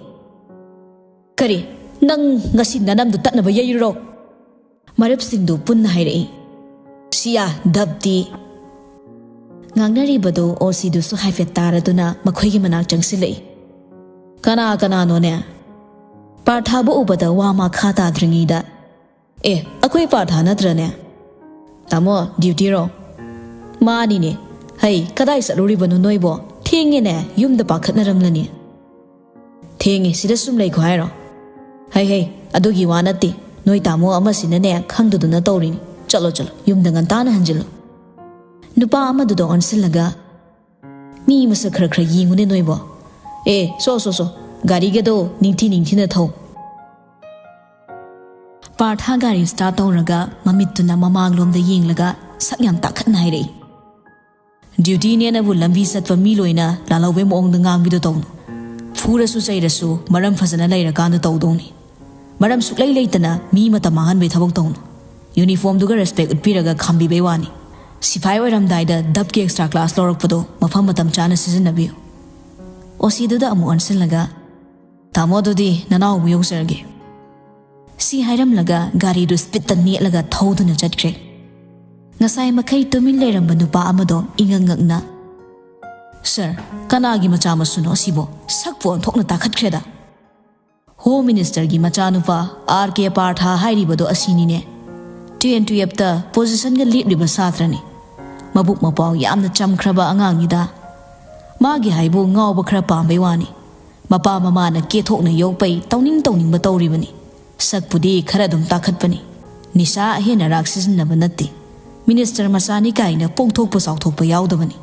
"ꯀꯔꯤ? ꯅꯪ ꯉꯁꯤ ꯅꯅꯝꯗꯨ ꯇꯠꯅꯕ ꯌꯩꯔꯨꯔꯣ?" ꯃꯔꯨꯞꯁꯤꯡꯗꯨ ꯄꯨꯟꯅ ꯍꯥꯏꯔꯛꯏ꯫ "ꯁꯤꯌꯥ, ꯙꯞꯇꯤ!" ꯉꯥꯡꯅꯔꯤꯕꯗꯨ ꯑꯣ ꯁꯤꯗꯨꯁꯨ ꯍꯥꯏꯐꯦꯠ ꯇꯥꯔꯗꯨꯅ ꯃꯈꯣꯏꯒꯤ ꯃꯅꯥꯛ ꯆꯪꯁꯤꯜꯂꯛꯏ꯫ "ꯀꯅꯥ ꯀꯅꯥꯅꯣꯅꯦ?" ꯄꯥꯔꯊꯥꯕꯨ ꯎꯕꯗ ꯋꯥ ꯃꯈꯥ ꯇꯥꯗ꯭ꯔꯤꯉꯩꯗ, "ꯑꯦ, ꯑꯩꯈꯣꯏ ꯄꯥꯔꯊꯥ ꯅꯠꯇ꯭ꯔꯅꯦ?" "ꯇꯥꯃꯣ, duty ꯔꯣ?" "ꯃꯥꯅꯤꯅꯦ꯫ ꯍꯩ, ꯀꯗꯥꯏ ꯆꯠꯂꯨꯔꯤꯕꯅꯣ ꯅꯣꯏꯕꯣ? ꯊꯦꯡꯉꯦꯅꯦ, ꯌꯨꯝꯗ ꯄꯥꯈꯠꯅꯔꯝꯂꯅꯤ꯫" "ꯊꯦꯡꯉꯦ, ꯁꯤꯗ ꯁꯨꯝ ꯂꯩꯈꯣ ꯍꯥꯏꯔꯣ?" "ꯍꯩ ꯍꯩ, ꯑꯗꯨꯒꯤ ꯋꯥ ꯅꯠꯇꯦ꯫ ꯅꯣꯏ ꯇꯥꯃꯣ ꯑꯃꯁꯤꯅꯅꯦ ꯈꯪꯗꯗꯨꯅ ꯇꯧꯔꯤꯅꯤ꯫ ꯆꯠꯂꯣ ꯆꯠꯂꯣ, ꯌꯨꯝꯗ ꯉꯟꯇꯥꯅ ꯍꯟꯖꯤꯜꯂꯨ꯫" ꯅꯨꯄꯥ ꯑꯃꯗꯨꯗ ꯑꯣꯟꯁꯤꯜꯂꯒ, "ꯃꯤ ꯃꯁꯛ ꯈꯔ ꯈꯔ ꯌꯦꯡꯉꯨꯅꯦ ꯅꯣꯏꯕꯣ꯫ ꯑꯦ, ꯁꯣ ꯁꯣ ꯁꯣ, ꯒꯥꯔꯤꯒꯗꯣ ꯅꯤꯡꯊꯤ ꯅꯤꯡꯊꯤꯅ ꯊꯧ꯫" ꯄꯥꯔꯊ ꯒꯥꯔꯤ start ꯇꯧꯔꯒ ꯃꯃꯤꯠꯇꯨꯅ ꯃꯃꯥꯡꯂꯣꯝꯗ ꯌꯦꯡꯂꯒ ꯁꯛ ꯌꯥꯝ ꯇꯥꯈꯠꯅ ꯍꯥꯏꯔꯛꯏ, "Duty ꯅꯦꯅꯕꯨ ꯂꯝꯕꯤ ꯆꯠꯄ ꯃꯤ ꯂꯣꯏꯅ ꯂꯥꯜꯍꯧꯕꯩ ꯃꯑꯣꯡꯗ ꯉꯥꯡꯕꯤꯗꯣ ꯇꯧꯅꯨ꯫ ꯐꯨꯔꯁꯨ ꯆꯩꯔꯁꯨ ꯃꯔꯝ ꯐꯖꯅ ꯂꯩꯔꯀꯥꯟꯗ ꯇꯧꯗꯧꯅꯤ꯫ ꯃꯔꯝ ꯁꯨꯛꯂꯩ ꯂꯩꯇꯅ ꯃꯤ ꯃꯇꯝ ꯃꯥꯡꯍꯟꯕꯩ ꯊꯕꯛ ꯇꯧꯅꯨ꯫ Uniform ꯗꯨꯒ respect ꯎꯠꯄꯤꯔꯒ ꯈꯥꯝꯕꯤꯕꯩ ꯋꯥꯅꯤ꯫ ꯁꯤꯐꯥꯏ ꯑꯣꯏꯔꯝꯗꯥꯏꯗ ꯗꯞꯀꯤ extra class ꯂꯧꯔꯛꯄꯗꯣ ꯃꯐꯝ ꯃꯇꯝ ꯆꯥꯅ ꯁꯤꯖꯤꯟꯅꯕꯤꯌꯨ꯫" ꯑꯣꯁꯤꯗꯨꯗ ꯑꯃꯨꯛ ꯑꯣꯟꯁꯤꯜꯂꯒ, "ꯇꯥꯃꯣ, ꯑꯗꯨꯗꯤ ꯅꯅꯥꯎ ꯑꯃꯨꯛ ꯌꯧꯖꯔꯒꯦ꯫" ꯁꯤ ꯍꯥꯏꯔꯝꯂꯒ ꯒꯥꯔꯤꯗꯨ speed ꯇ ꯅꯦꯠꯂꯒ ꯊꯧꯗꯨꯅ ꯆꯠꯈ꯭ꯔꯦ꯫ ꯉꯁꯥꯏ ꯃꯈꯩ ꯇꯨꯃꯤꯟ ꯂꯩꯔꯝꯕ ꯅꯨꯄꯥ ꯑꯃꯗꯣ ꯏꯉꯛ ꯉꯛꯅ, "Sir, ꯀꯅꯥꯒꯤ ꯃꯆꯥ ꯃꯁꯨꯅꯣ ꯑꯁꯤꯕꯣ? ꯁꯛꯄꯨ ꯑꯣꯟꯊꯣꯛꯅ ꯇꯥꯈꯠꯈ꯭ꯔꯦꯗ꯫" "Home Minister ꯒꯤ ꯃꯆꯥꯅꯨꯄꯥ ꯑꯥꯔ ꯀꯦ ꯄꯥꯔꯊ ꯍꯥꯏꯔꯤꯕꯗꯣ ꯑꯁꯤꯅꯤꯅꯦ꯫ Ten twelve ꯇ position ꯒ ꯂꯦꯞꯂꯤꯕ ꯁꯥꯇ꯭ꯔꯅꯤ꯫ ꯃꯕꯨꯛ ꯃꯄꯥꯎ ꯌꯥꯝꯅ ꯆꯝꯈ꯭ꯔꯕ ꯑꯉꯥꯡꯅꯤꯗ꯫ ꯃꯥꯒꯤ ꯍꯥꯏꯕꯨ ꯉꯥꯎꯕ ꯈꯔ ꯄꯥꯝꯕꯩ ꯋꯥꯅꯤ꯫ ꯃꯄꯥ ꯃꯃꯥꯅ ꯀꯦꯊꯣꯛꯅ ꯌꯣꯛꯄꯩ ꯇꯧꯅꯤꯡ ꯇꯧꯅꯤꯡꯕ ꯇꯧꯔꯤꯕꯅꯤ꯫ ꯁꯛꯄꯨꯗꯤ ꯈꯔ ꯑꯗꯨꯝ ꯇꯥꯈꯠꯄꯅꯤ꯫ ꯅꯤꯁꯥ ꯑꯍꯦꯟ ꯑꯔꯥꯛ ꯁꯤꯖꯤꯟꯅꯕ ꯅꯠꯇꯦ꯫ Minister ꯃꯆꯥꯅꯤ ꯀꯥꯏꯅ ꯄꯣꯡꯊꯣꯛꯄ ꯆꯥꯎꯊꯣꯛꯄ ꯌꯥꯎꯗꯕꯅꯤ꯫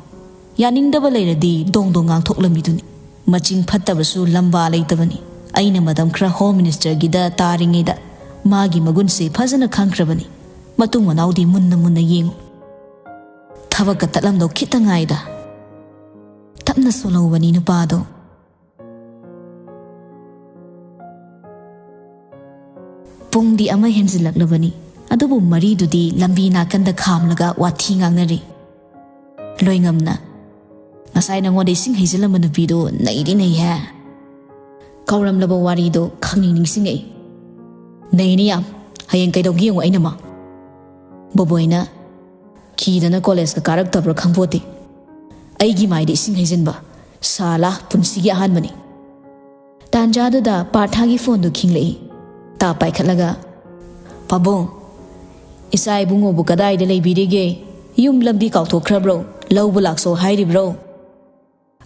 ꯌꯥꯅꯤꯡꯗꯕ ꯂꯩꯔꯗꯤ ꯗꯣꯡ ꯗꯣꯡ ꯉꯥꯡꯊꯣꯛꯂꯝꯃꯤꯗꯨꯅꯤ꯫ ꯃꯆꯤꯡ ꯐꯠꯇꯕꯁꯨ ꯂꯝꯕꯥ ꯂꯩꯇꯕꯅꯤ꯫ ꯑꯩꯅ ꯃꯇꯝ ꯈꯔ Home Minister ꯒꯤꯗ ꯇꯥꯔꯤꯉꯩꯗ ꯃꯥꯒꯤ ꯃꯒꯨꯟꯁꯦ ꯐꯖꯅ ꯈꯪꯈ꯭ꯔꯕꯅꯤ꯫ ꯃꯇꯨꯡ ꯃꯅꯥꯎꯗꯤ ꯃꯨꯟꯅ ꯃꯨꯟꯅ ꯌꯦꯡꯉꯨ꯫ ꯊꯕꯛꯀ ꯇꯠꯂꯝꯗꯧ ꯈꯤꯇ ꯉꯥꯏꯗ꯫" ꯇꯞꯅ ꯁꯣꯜꯍꯧꯕꯅꯤ ꯅꯨꯄꯥꯗꯣ꯫ ꯄꯨꯡꯗꯤ ꯑꯃ ꯍꯦꯟꯖꯤꯜꯂꯛꯂꯕꯅꯤ, ꯑꯗꯨꯕꯨ ꯃꯔꯤꯗꯨꯗꯤ ꯂꯝꯕꯤ ꯅꯥꯀꯟꯗ ꯈꯥꯝꯂꯒ ꯋꯥꯊꯤ ꯉꯥꯡꯅꯔꯤ꯫ ꯂꯣꯏꯉꯝꯅ, "ꯉꯁꯥꯏ ꯅꯉꯣꯟꯗ ꯏꯁꯤꯡ ꯍꯩꯖꯤꯜꯂꯝꯕ ꯅꯨꯄꯤꯗꯣ ꯅꯩꯗꯤ ꯅꯩꯍꯦ꯫" ꯀꯧꯔꯝꯂꯕ ꯋꯥꯔꯤꯗꯣ ꯈꯪꯅꯤꯡ ꯅꯤꯡꯁꯤꯡꯉꯛꯏ꯫ "ꯅꯩꯅꯤ ꯌꯥꯝ꯫ ꯍꯌꯦꯡ ꯀꯩꯗꯧꯒꯦ ꯌꯦꯡꯉꯨ ꯑꯩꯅ ꯃꯥ꯫" ꯕꯣꯕꯣꯏꯅ, "ꯀꯤꯗꯅ college ꯀ ꯀꯥꯔꯛꯇꯕ꯭ꯔꯥ ꯈꯪꯄꯣꯠꯇꯦ꯫ ꯑꯩꯒꯤ ꯃꯥꯏꯗ ꯏꯁꯤꯡ ꯍꯩꯖꯤꯟꯕ, ꯁꯥꯂꯥ, ꯄꯨꯟꯁꯤꯒꯤ ꯑꯍꯥꯟꯕꯅꯤ꯫" ꯇꯥꯟꯖꯥꯗꯨꯗ ꯄꯥꯔꯊꯥꯒꯤ phone ꯗꯨ ꯈꯤꯡꯂꯛꯏ꯫ ꯇꯥ ꯄꯥꯏꯈꯠꯂꯒ, "ꯄꯥꯕꯨꯡ, "ꯏꯆꯥ ꯏꯕꯨꯡꯉꯣꯕꯨ ꯀꯗꯥꯏꯗ ꯂꯩꯕꯤꯔꯤꯒꯦ? ꯌꯨꯝ ꯂꯝꯕꯤ ꯀꯥꯎꯊꯣꯛꯈ꯭ꯔꯕ꯭ꯔꯣ? ꯂꯧꯕ ꯂꯥꯛꯆꯧ ꯍꯥꯏꯔꯤꯕ꯭ꯔꯣ?"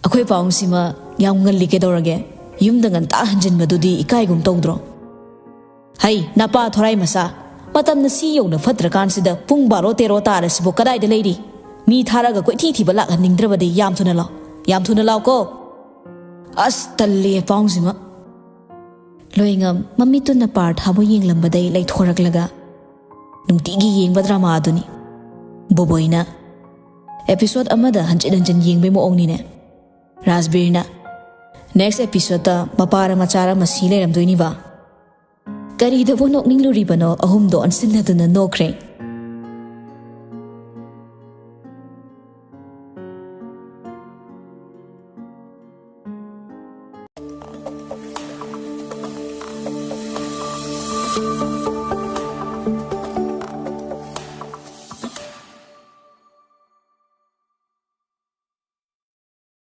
"ꯑꯩꯈꯣꯏ ꯄꯥꯎꯁꯤꯃ ꯌꯥꯝ ꯉꯜꯂꯤ ꯀꯩꯗꯧꯔꯒꯦ? ꯌꯨꯝꯗ ꯉꯟꯇꯥ ꯍꯟꯖꯤꯟꯕꯗꯨꯗꯤ ꯏꯀꯥꯏꯒꯨꯝ ꯇꯧꯗ꯭ꯔꯣ?" "ꯍꯩ, ꯅꯄꯥ ꯊꯣꯔꯥꯏ ꯃꯆꯥ, ꯃꯇꯝꯅ ꯁꯤ ꯌꯧꯅ ꯐꯠꯇ꯭ꯔꯀꯥꯟꯁꯤꯗ ꯄꯨꯡ ꯕꯥꯔꯣ ꯇꯦꯔꯣ ꯇꯥꯔꯁꯤꯕꯨ ꯀꯗꯥꯏꯗ ꯂꯩꯔꯤ? ꯃꯤ ꯊꯥꯔꯒ ꯀꯣꯏꯊꯤ ꯊꯤꯕ ꯂꯥꯛꯍꯟꯅꯤꯡꯗ꯭ꯔꯕꯗꯤ ꯌꯥꯝ ꯊꯨꯅ ꯂꯥꯎ, ꯌꯥꯝ ꯊꯨꯅ ꯂꯥꯎꯀꯣ꯫ ꯑꯁ, ꯇꯜꯂꯦ ꯄꯥꯎꯁꯤꯃ꯫" ꯂꯣꯏꯉꯝ ꯃꯃꯤꯠꯇꯨꯅ ꯄꯥꯔꯊꯥꯕꯨ ꯌꯦꯡꯂꯝꯕꯗꯩ ꯂꯩꯊꯣꯔꯛꯂꯒ, "ꯅꯨꯡꯇꯤꯒꯤ ꯌꯦꯡꯕ ꯗ꯭ꯔꯃꯥ ꯑꯗꯨꯅꯤ꯫" ꯕꯣꯕꯣꯏꯅ, "ꯑꯦꯄꯤꯁꯣꯗ ꯑꯃꯗ ꯍꯟꯖꯤꯟ ꯍꯟꯖꯤꯟ ꯌꯦꯡꯕꯩ ꯃꯑꯣꯡꯅꯤꯅꯦ꯫" ꯔꯥꯖꯕꯤꯔꯅ, "ꯅꯦꯛꯁ ꯑꯦꯄꯤꯁꯣꯗꯇ ꯃꯄꯥꯔ ꯃꯆꯥꯔ ꯑꯃ ꯁꯤ ꯂꯩꯔꯝꯗꯣꯏꯅꯤꯕ?" ꯀꯔꯤꯗꯕꯨ ꯅꯣꯛꯅꯤꯡꯂꯨꯔꯤꯕꯅꯣ? ꯑꯍꯨꯝꯗꯣ ꯑꯣꯟꯁꯤꯟꯅꯗꯨꯅ ꯅꯣꯛꯈ꯭ꯔꯦ꯫